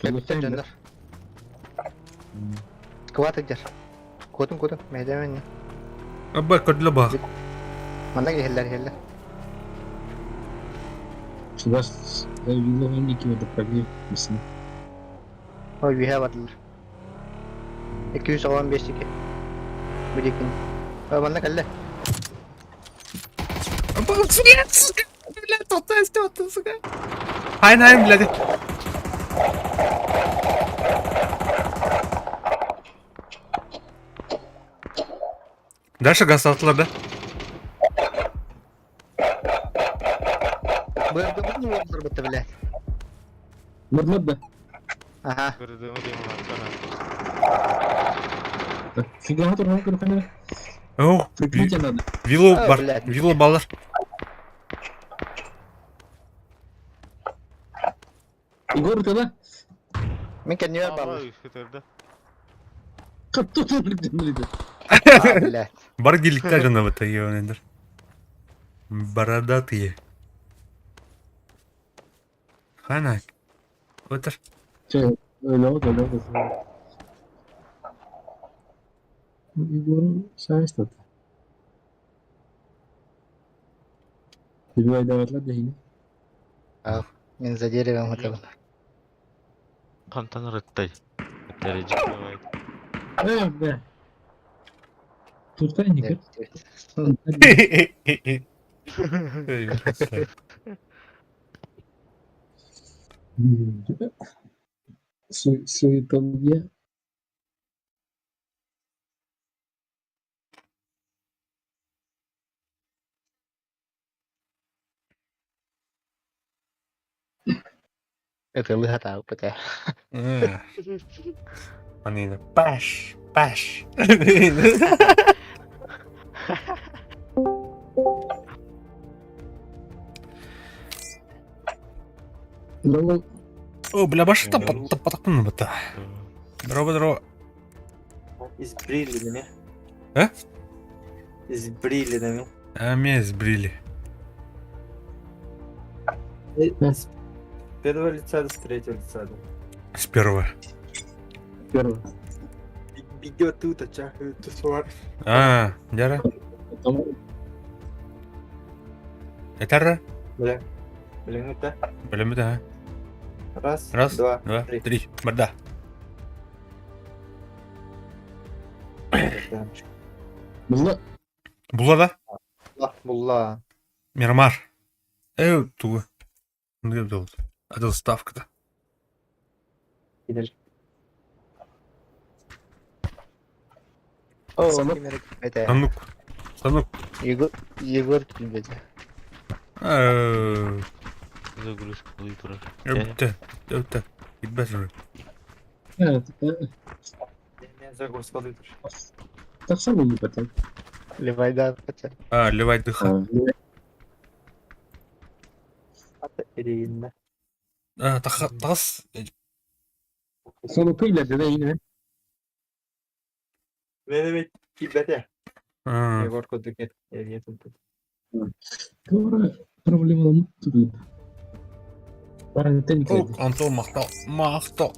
Дьоннор. Кват дер. Котун котун. Мәйдәмен. Аба, кодла бах. Манда кехеллер хеллер. Сюда с виловники надо проверить. Ой, виһә бардылар. 215 2. Биликин. Манна кэллэ. Блядь, сука. Хайн хайн, блядь. Дальше газ атылар да? Бырдыбын уоллар блядь. Мырмыр да. Ага. Көрдүм диэн улаатсана. Фига турган көрхөнө. О, Прикрытие надо. вило А, бар, блядь. вило балар. Егор тогда? Мин кэннибэр бааллар. Үскүтөрдө. Тут блядь. А, блядь. Бар геликка жана бата ебанендер. Бородатые. Хана. Отыр. Че, өлө, өлө, өлө. Егор сайыстат. Тебе айдаватлар дehine. Мин за деревом хотел. Хантан ырыттай. Дәрежи бай. Э, бля. Туртай никак. Суетовье. Это лыгата упыта. Анина. Баш, баш. Здорово. О, бля, баш там потакпын бата. Здорово, здорово. Избрили меня. А? Избрили на меня. А меня сбрили. С первого лица до с третьего лица. Да. С первого. Первое. Бегет тут, а чахает тусуар. А, дяра. Потом Это Бля. Блин, это. Бля, да. Раз, Раз, два, два, три. три. Барда. Булла. Була да? Булла, булла. Мирамар. Тугу. Ну, я Это ставка-то. Кидер. О, Санок. Это Санук. Санук. Егор, Егор блядь. Загрузка турар. Өттө. Өттө. Китбәс. Загрузка лыйтыр. Так само не потом. Левайда, хотя. А, левай дыха. Ирина. А, тас. Сону кыйла да yine. Ne demek kibete? Егор кодук нет. Doğru. Проблема тут. Баран О, Антон мақтау. Мақтау.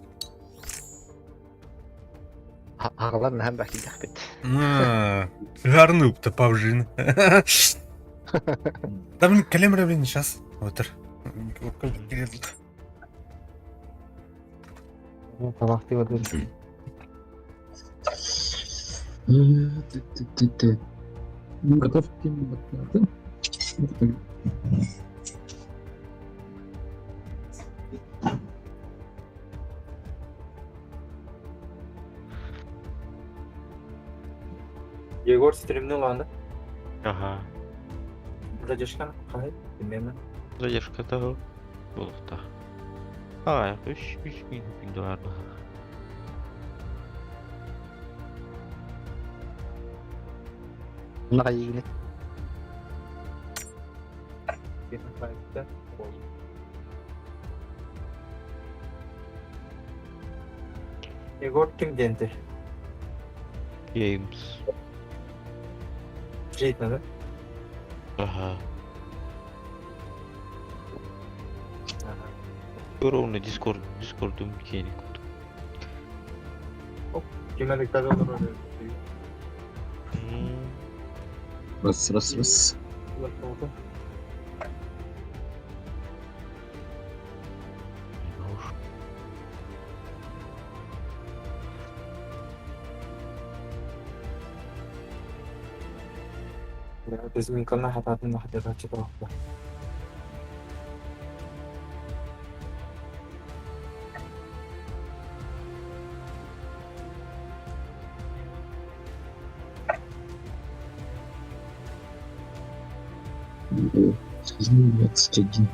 Ағалар наһан бәхти бит. Гарнуп-то павжин. Да, блин, калемра, блин, сейчас. Отыр. Тамақ деп отыр. Готов к Егор стримни уланды. Ага. Задержка қалай? Білмеймін. Задержка того. Болуқта. А, үш минут бар. Мына егіне. Егор кім денді? Games. Жейтін да? Ага. Ровно Discord, Discord'um кеник. Кимелік olur öyle. Раз, раз, раз. Oldu. Кузьминканы хатаатын хатыгаччы тоһуппа. 21.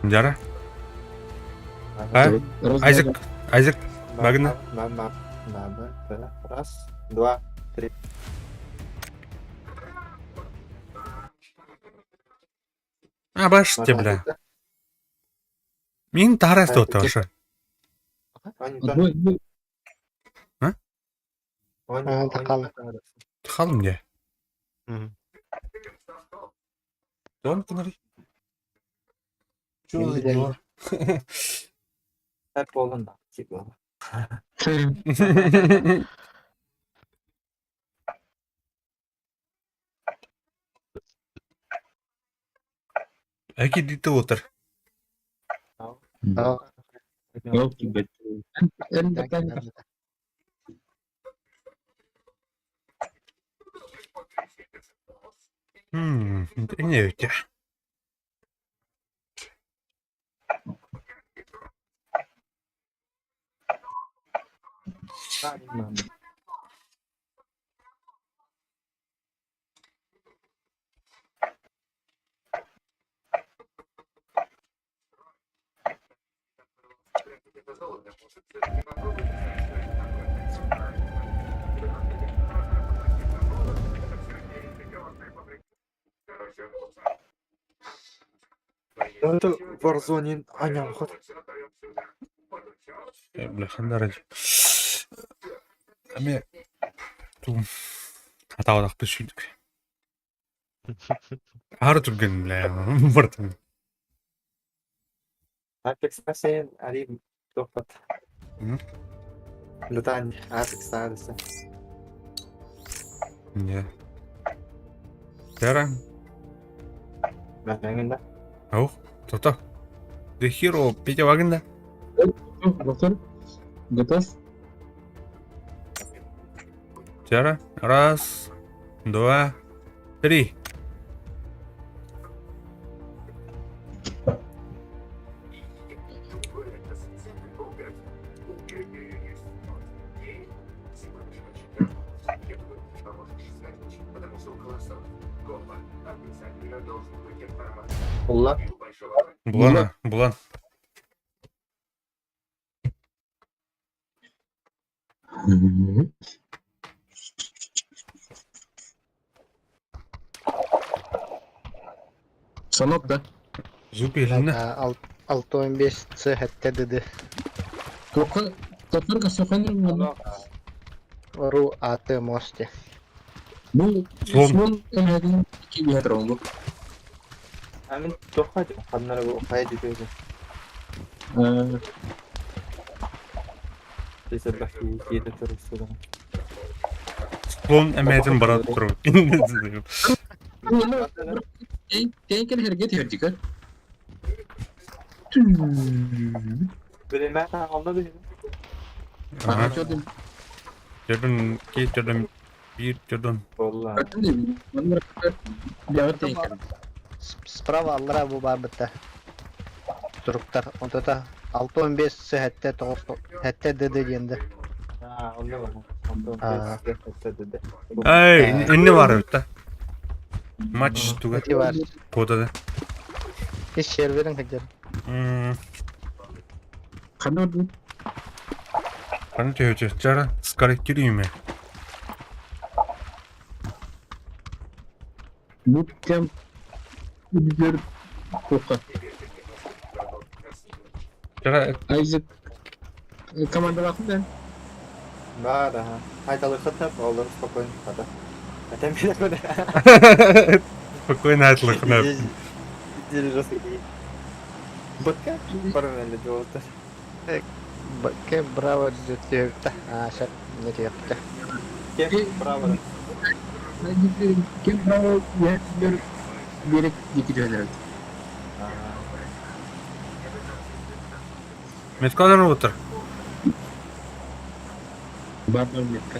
Дьара. А? Айзек, Айзек, Багна. Раз, два, три. А, баште, бля. Мин тарас тоже. А? Тахал мне. Дон кынары. Чё Hep bolun da. Типа. Әки дите отыр. Не өте. Это Warzone анян хот. Бля, хандар Аме тум атаудақ түсүйдік. Ары түрген, бля, бартым. Apex сен ари тохпат. Лутань Apex саадысы. Не. Тара. Мәңгенде. Ох, тота. The Hero Петя Вагнер. Готов? Готов? Тара. Раз, два, три. Улла. Булан, булан. Санок, да? Зуб еліне. 6-15 С хәтта диде. Только только сохранил. Ру АТ мосте. Ну, Слон. слон М1 километр. Амин тохат ханнар бу хайди деді. Десе бахи еде тұрысы. Слон әмәтін барат тұру. Тенкер хергет хердика. Билеме алды билеме. Ага. Төрдөн, ки төрдөн, бир төрдөн. Болла. Справа аллара бу бар битте. Туруктар. Онтота 6-15 С хәтта 9 хәтта ДД денде. А, онда бар. Онда деді. Ай, инне бар битте. Матч туга. Эти бар. Кодада. Иш серверин хәҗәр. Ханор Қаны төйөтө. Жара, скорик кирүйме. Буткемп Үдер тоқа. Жара, Айзек командалақын да? Да, да. Айталы хатап, олар спокойно хата. Хотя мен такой. Спокойно айтылық. Иди жесткий. Ботка? Параллельно делал. Кем браво түһүктэ. Аа, сөп, не түһүктэ. Кем браво? Кем браво биэрик диэки түһэн эрэр. Меткалар роботтар. Бар бар метка.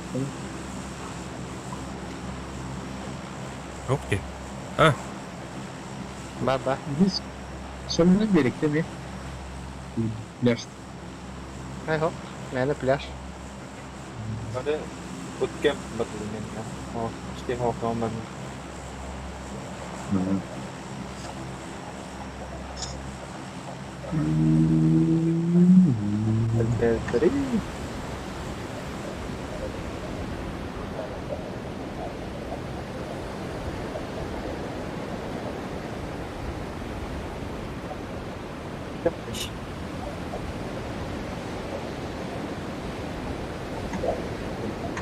Yok ki. Ha, Бар бар. Biz сонун биэрикте ми? Пляж. Ай хоп, мээнэ пляж. Hadi bootcamp батылым мен. О, işte хоққам бар. Три.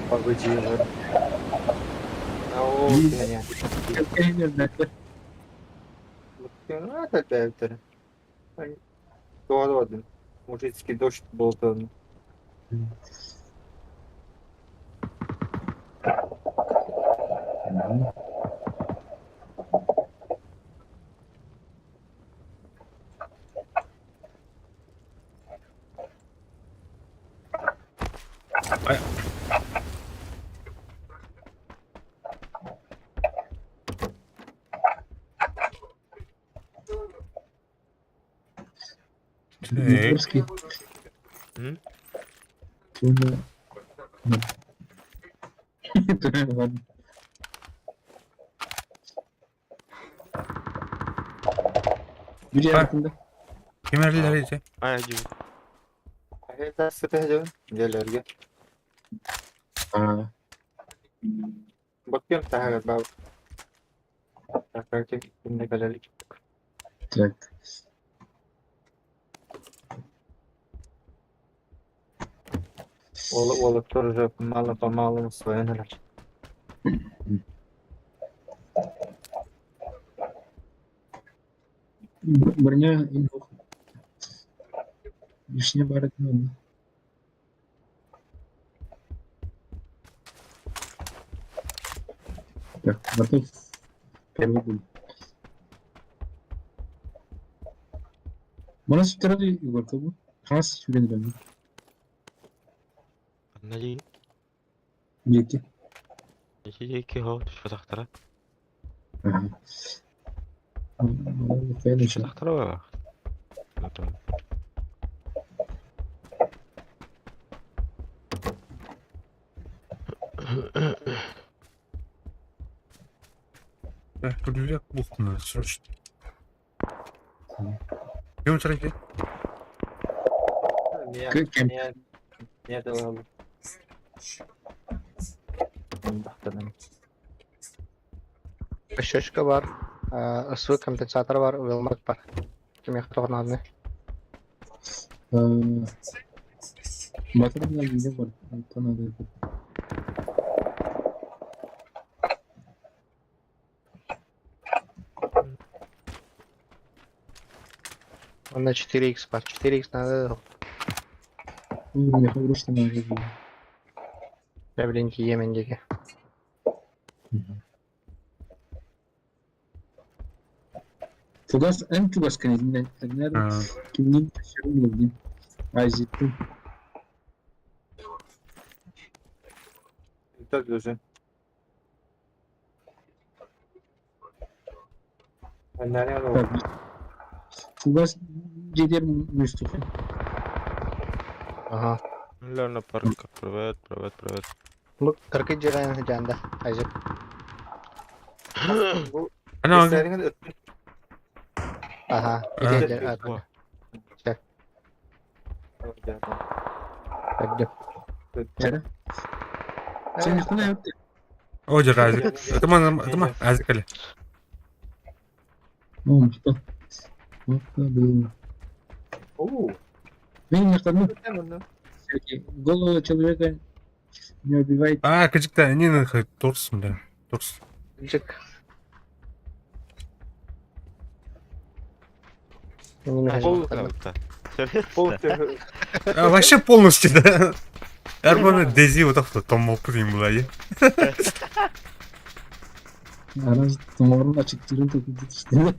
Погоди, Оо, Туһалаабатын. Мужицкий дождь буолтун. Днепровский. М? Ладно. Где артында? Ким эрэллэр ити? Ай, дьиҥ. Дьэлэргэ. А, Баккем таһагар баа. Такарки инне калали. так. Ол ол тоже мало помалу свое народ. Броня инвух. Лишне бар надо. Так, готов. Первый гуль. Мана сүттерді Егор bu. Хас сүрендірді. Анна дии. Екі. Ити диэки хоһ түспэтэхтэрэ. Ага. Конечно. Түспэтэхтэрэ буоллаах. Так, күлүлэк булкуна срочно. Ким сұрайды? Кем? Меня делал. Щечка бар, СВ компенсатор бар, велмарк бар. Кимиэхэ тоҕунаадыный? Батыр не бар. Надо. Онно 4X бар. 4X надо. Ну, я хорошо надо. Блин, тиийэмин диэки. Чугас, эн чугас кэннин, кимнин сүрүн Айзиттин. Так уже. Чугас дедер Мустафа. Ага. Лена парка, привет, привет, привет. Бу кыркы дьиэҕин сыдьаанда, Айзек. Ана Ага. А. Чара. Сен кына өттө. О, жер Азик. Это ман, это ма, Азик эле. Ну, что? Вот было. Мен не Голову человека не убивает. А, кыжыкта, не на торс, бля. Торс. Дьик. Серьезно? Полностью. А, вообще полностью, да. Арбаны дези вот так томмоппут им была. Арас томорун ачыктырын токуйду işte.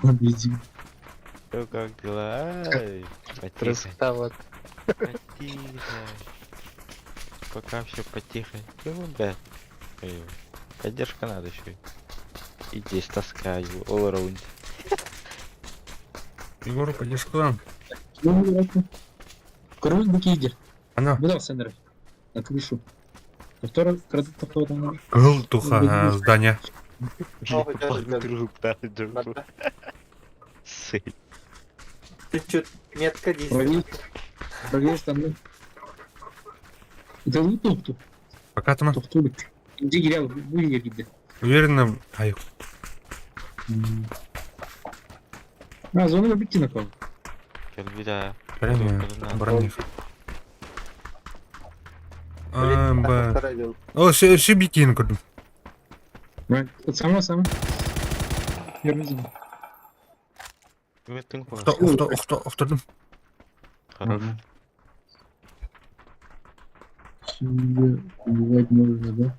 Diyeceğim. Чё, как дела? Ай, Потихо, Красота вот. потихо. Пока все потихо. Чего, бля? Эй, Поддержка надо еще. И здесь таскаю, all around. Егору поддержку. Көрүл бу киидер. Ана. Бу да сендер. На крышу. Второй крадут такого там. Кыл туха здание. Ох, держит, Друг, да, друг. Сы. Ты чё, метка действует. Прогресс. Прогресс там. Это не топту. Пока там. Топтулuk. İnce girer bu yer gitti. Уверенно. Ай. Ha zona da bitti nakal. Кэлбида. Броня. Броня. А, б. Второй дел. О, все, все бикин көрдүм. Сама сама. Görmezim. Үміттің қой. Охто, охто, охто, охтордум. Хорош. Şimdi убивать можно, да?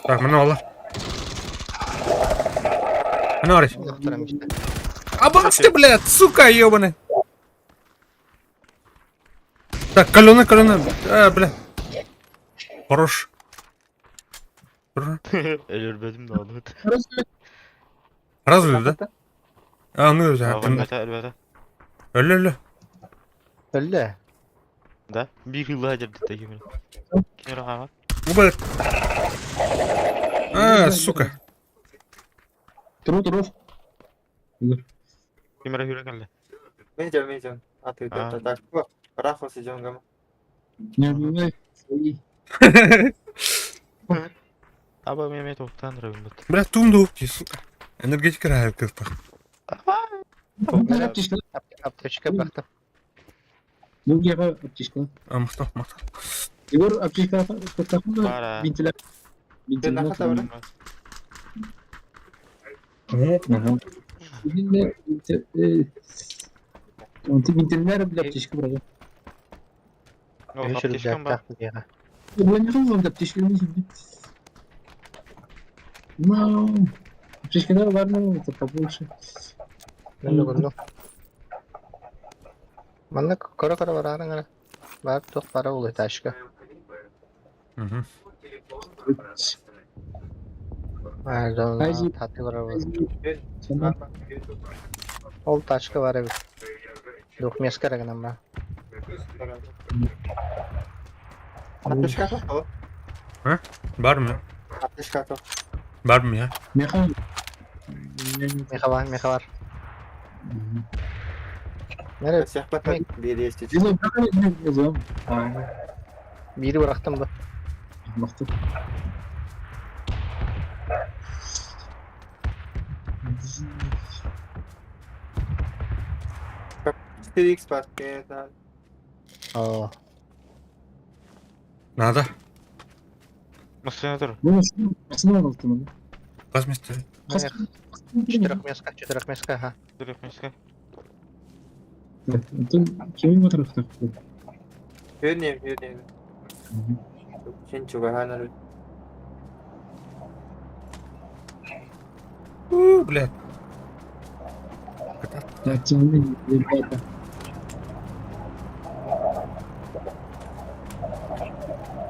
Так, мына алар. Мына арай. Доктора мечта. Абасты, блядь, сука, ебаный. Так, колено, колено. А, бля. Хорош. Хорош. Өлөрбөдүм да албыт. Разве, да? А, ну, да. Өлбөтө, өлбөтө. Өлө, өлө. Öyle. Да? Бир жылга жерди да кемер. Кемер ага. Уб, А, сука. Тру, тру. Кемер хүрө келди. Мен идем. А ты А. это так. Рахос идем, гам. Не убивай свои. Аба мен токтан рабым бит. Бля, тумду, сука. Энергетика райт как-то. Ben аптечка. Аптечка бахта. Bu gebe аптечка. А, махта, махта. Егор аптечка тоқтақын да Бара. вентилятор. нахата Вентилятор. бара? Вентилятор бile аптечка брат. Аптечкам бар. Ben ne kadar аптечка Ну, аптечкалар бар ма это побольше. Мен de Манна кора-кора барарың ара. Бар тоқ бара ол этажка. Угу. А, зона Айзи. таты бара ол. Сонда Ол тачка бар эбит. Двухместка рагынан ба. Аптечка тоқ. Бар mı? Аптечка тоқ. Бар mı ya? Меха. Меха бар, меха бар. Нере Всех потом бери есть. Дело правильно не знаю. бири бырактым ба. Мықты. Четыре икс пакета. О, Надо. Машина тур. Бұл машина алды ма? Газ месте. четырехместка, четырехместка, ага. Төрөкмөскө. Кимин отырықты? Юрнем, юрнем. Сен чуга У, блядь. Ребята.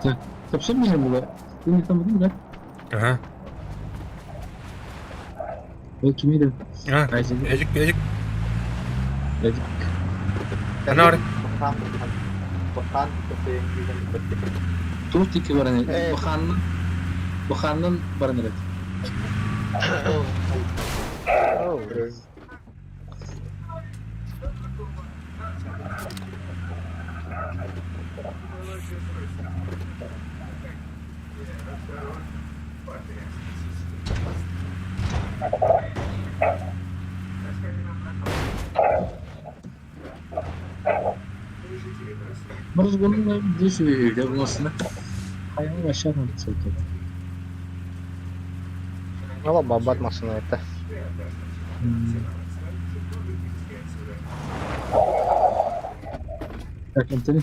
Так, совсем не было. Ты не там один, да? Ага. Ол ким еді? А, Айзек. эжик, эжик. Эжик. Ана бар. Бахан, бахан, Тур тики бар ане. Э. Баханнан. Баханнан бар ане. Оу. Мырыз бұның да десе үйде боласына. Хайван aşağıdan söyledi. Ол баббат массыына это. Так, Антони.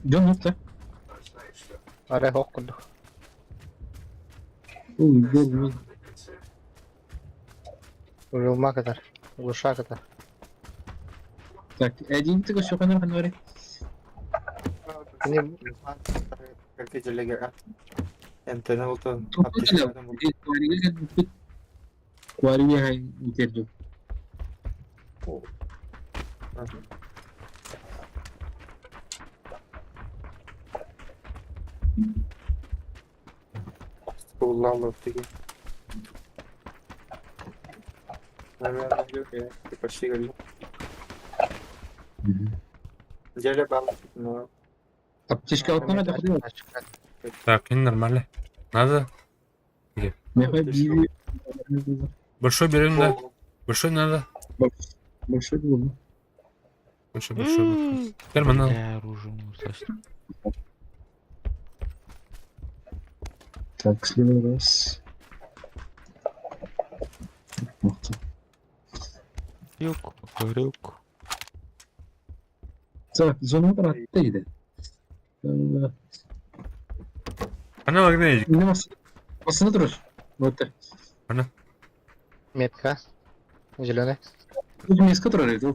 Дьон нукта. Арай ох курдук. Ой, боже. Урулма кытар. Глуша кытар. Так, один ты все канал говори. Кини Эмтene oldu. Куарига интервью. Kullandı tigi. Почти говорю. Деле бал. Но Аптечка вот надо ходила. Так, не нормально. Надо. Мехай Большой берем, да. Большой надо. Большой был. Большой, большой. Теперь надо. Бля, оружие ну, сошли. Так, слева раз. Ух ты. Рюк, рюк. Так, зона братта иди. Она магнитик. Не бас. Басını durur. Вот так. Метка. Зеленый. Тут меско турар edi.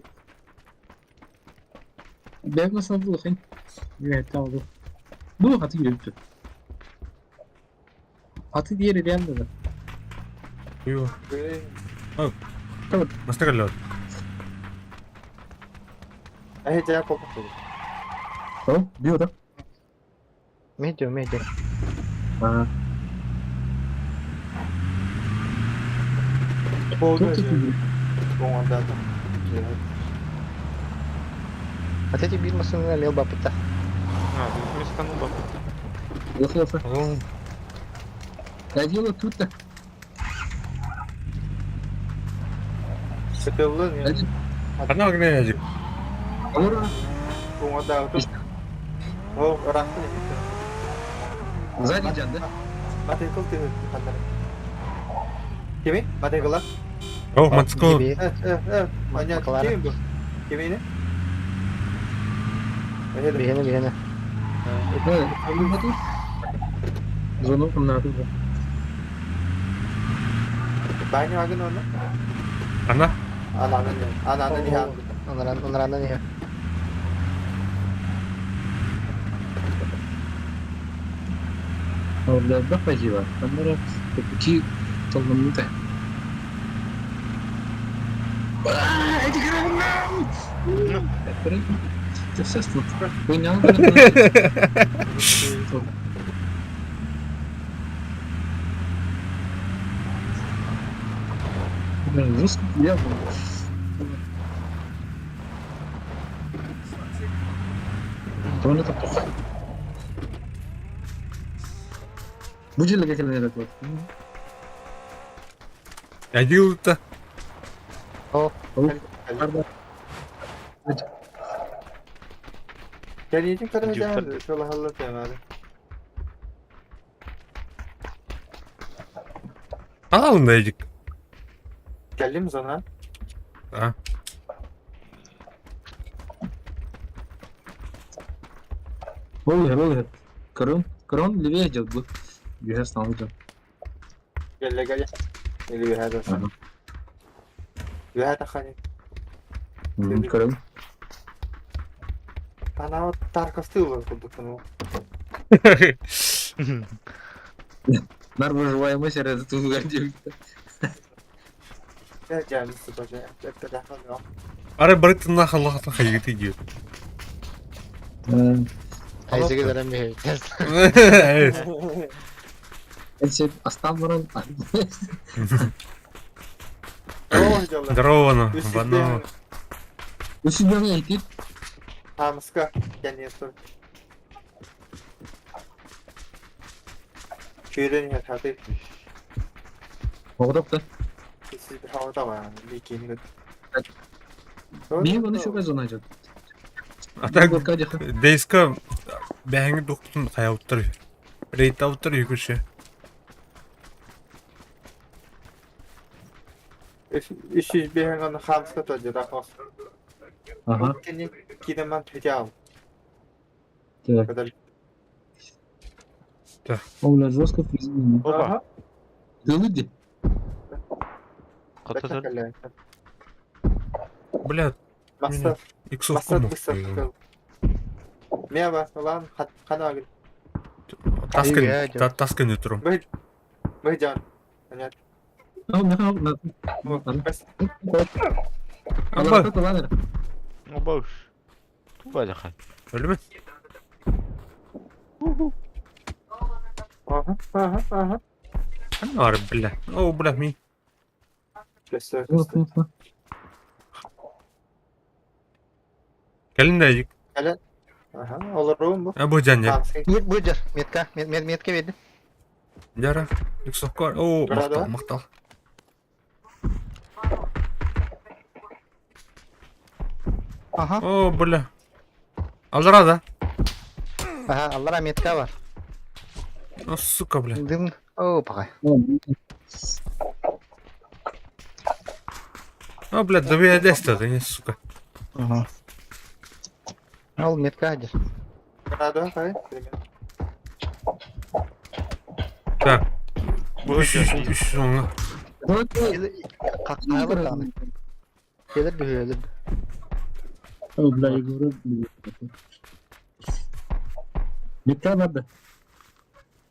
Бәк масына булды хин. Evet, tamam. Bu hatı yürüttü. Atı diğeri gelmedi. Ю. Tamam. Мастер Эй, я попал. Tamam, bir oda. Медиум, медиум. Ha. Oldu. Çok iyi. Вот эти бир массыына мел бапыта. А, ты рисканул бабу. Лохи лохи. Я делаю тут так. Sıkıldın ya. Hadi. Она магнитик. Olur. Уңа О, рахмет. Сзади жан да. Мотоцикл ты Кими? Мотоцикл? О, мотоцикл. Еби. Э, э, э, понятно. Макларен. Кими бу? Кими не? Бигene бигene. Evet. Зону комнату. Бани вагын оны? Она? Ананы не. Ананы не. Онран, онран не. Orada da payı var. Onlara iki toplumda. Жестко я был. Оны таптық. Бу жерге келген керек болады. Я делаю-то. О, Geleceğim kadar geldi. Şöyle halleteyim hadi. Алын Эдик. Geldim sana. А. Болды, болды. Крон, крон левее идет, был. Бежать стал идет. Gel gel. Eli bir hadi. Bir hadi hani. Крон. Bana o Tarkov'ta olur kurduk bunu. Нар выживаемость, это тут угодил. Gel gel Mustafa. Hep de daha Ары барыттын халлахтан хайгыты идет. Айзеге дәрәм бе. Сен астан баран. Здорово, ну, Вано. Үсүдөн әйтип, Хамска geldi. Köyden yer hadi. оғдап та. Siz bir havada var yani. Bir keyini Мен оны шөпе зона жат. А так, Дейска бәңі доқтын қаяуттыр. Рейт ауттыр юкүші. 305 хаамыска тылдьыта хос. Ага. Кини кидеман түтял. Так. Көтөл. О, бля, жестко фризили. Опа. Да выйди. Кототор. Бля, Мастер, иксовку мастер мог. быстро. Мева, лан, хана. Таскан, таскан утром. Мы, мы жан. Понятно. Ну, на, на. Бас. Аба, Оба уж. Тубалиха. өлүмэ. Ага, ага, ага. Ханна бля. О, бля, ми. Көстөр, көстөр. Кэлин да Ага, олорум бу. Бу жан я. Хамсын. Мет быдыр, метка, мет, мет, метка бердим. Жара. Иксовка. О, мактал, мактал. Aha. О, бля. Аллара да. Aha, Allah'a метка бар. Ну, сука, бля. Дым. О, пока. О, бля, да да не, сука. Ага. Ал метка адыр. Радо, хай. Так. Үш, үш, оңа. Какайлы таны. Келер дүһөлөр. О, бля, я говорю, бля. Метка надо.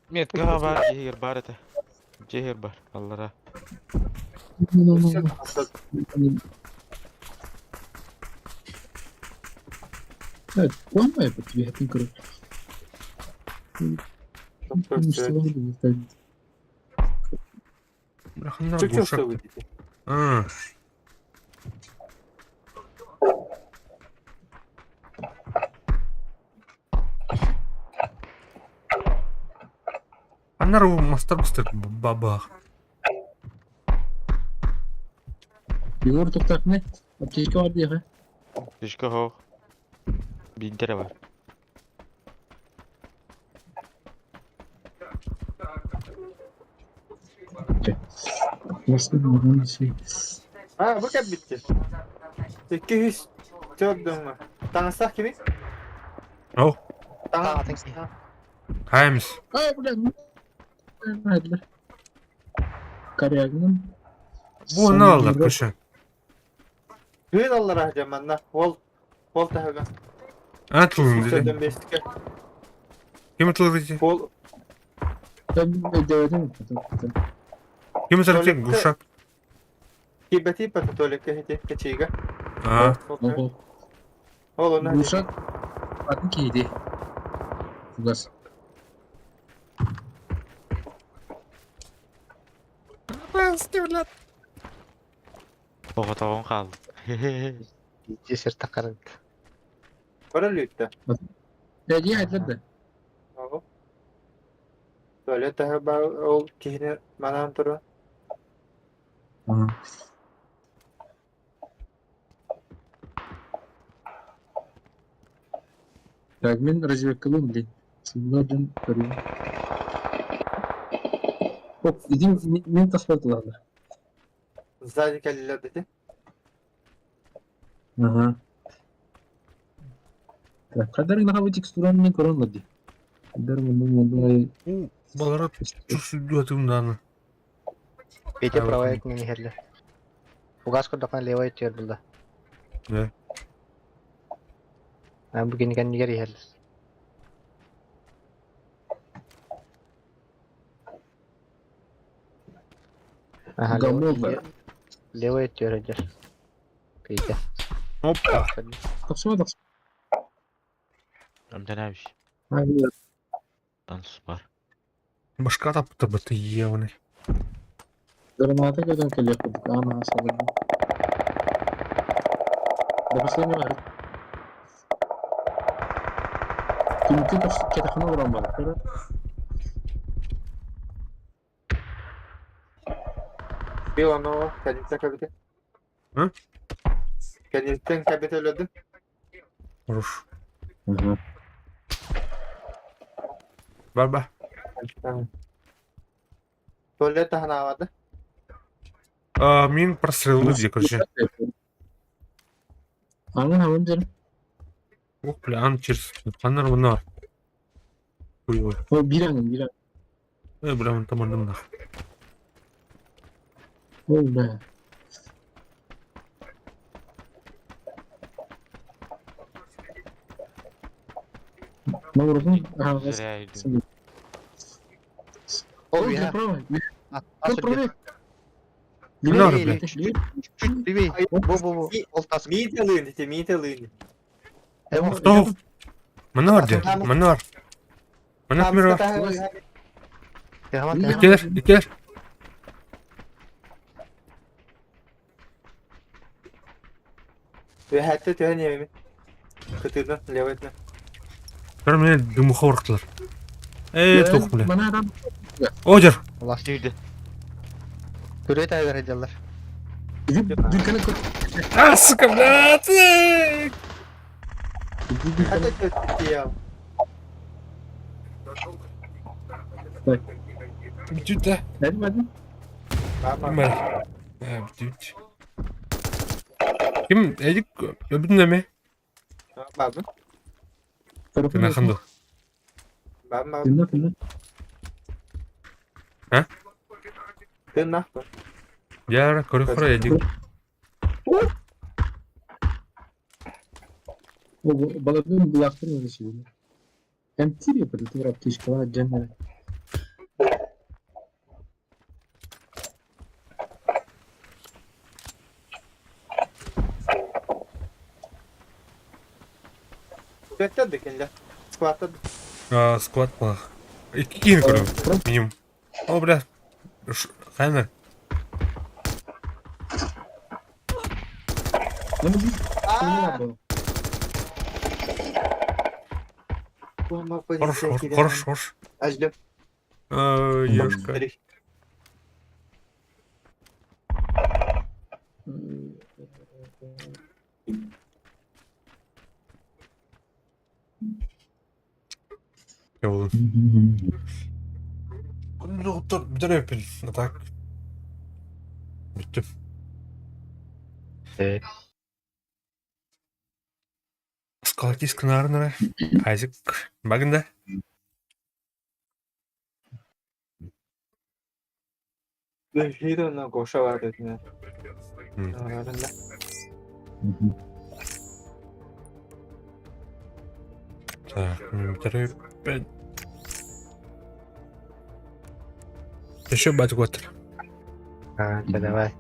Метка бар, жегер бар это. Жегер бар. Аллара. Ну, ну, ну. Так, кому я по тебе хотим, короче? Бля, ханна Чуть глушак. чувство выйдете. А. Аннар мастер быстыр бабах. Егор тоқтақ не? Аптечка бар дейі, Түшкө хоқ. Бинтере бар. Nasıl bir şey? А, bu кеп битти. 204 дыңмы. Таңсақ кими? О, Таң. хаймс. А, бля, ну. Hadi. Karayagının. Бу не алдар көшө. Gün аллара жаманна. Ол ол тахыга. А тылын dedi. 405-ке. Ким тылы dedi? Ол Ким тылы глушак. кибети патоликке хити кечиге. А, Ол оны. Guşak. Atın kiydi. Fugas. Оғытағын қалды. Жесер тақарын. Бара лүтті. Ya diye hadi de. Ол. Туалет тахы бар ол кихине манан туру. Так, мен разведкалым, блин. Сымладым, көрүм. Оп, иди, мен тасбатылады. Сзади келилер деди. Ага. Так, кадар наха текстураны мен көрө алмады. Кадар мындай мындай. у балара чурсуду атымданы. Петя А, правая мен херлер. Угас көрдөкөн левой төр булда. Да. А бүгүн кеннигер херлер. Ага, Гамовая. левой төр эдер. Петя. Опа. Тақсыма тақсыма. Амтанабиш. Танс бар. Башка тапты быты евны. Граната көтөн келе кудук. Ана салып. До последнего. Түнкү кетахана уран бар. Бил аны кәдимсә кабите. Hı? Кәдимсән кабите өлөдү. Хорош. Ага. Баба. Туалет тахына авады. А, мин прострелил где, короче. Аңын алым дер. Ох, бля, ан через ханнар мына. Ой, ой. О, бир аңын, бир аңын. Э, бля, он там мына. Ой, бля. Наурызын Зря иду. Ол О, я. правый. А, Көр правый. Мынар, бля. Чуть левее. Бу-бу-бу. Ол тас. Миите лыын, те миите лыын. Кто? Мынар де, мынар. Мына мира. Икер, икер. Түһәтте түһән еме. Кытыдан левый этне. Бер мене дымуха урктылар. Э, тух, бля. Мана адам. Одер. Түйді. Күрет айгар эделер. Дүркәне көр. А, сука, бля. Ты. Хәтта түһәтте я. Бүтүт да. Әдім, әдім. Мама. Мэр. Э, бүтүт. Ким, Эдик, өбүтүн эме? Бабы. Тына ханды. Бабы. Тынна, тынна. Тынна. Яра, көрө хора Эдик. О, балабын булактыр өзі шебі. Әм тире бір тура птичкалар жанна. Түһәтте декенле. Скватта. А, склад плах. Икки кийин көрөм. Минимум. О, бля. Хайна. Нема бит. Мама Хорош, хорош, хорош. Ажлеп. А, ешка. Я буду. Ну, то дрепель, а так. Bitti. Э. Скалатис кынарынара. Айзек. Багында. Хиро Гоша бар дедине. Так, дрепель. Еще батготер. А, давай.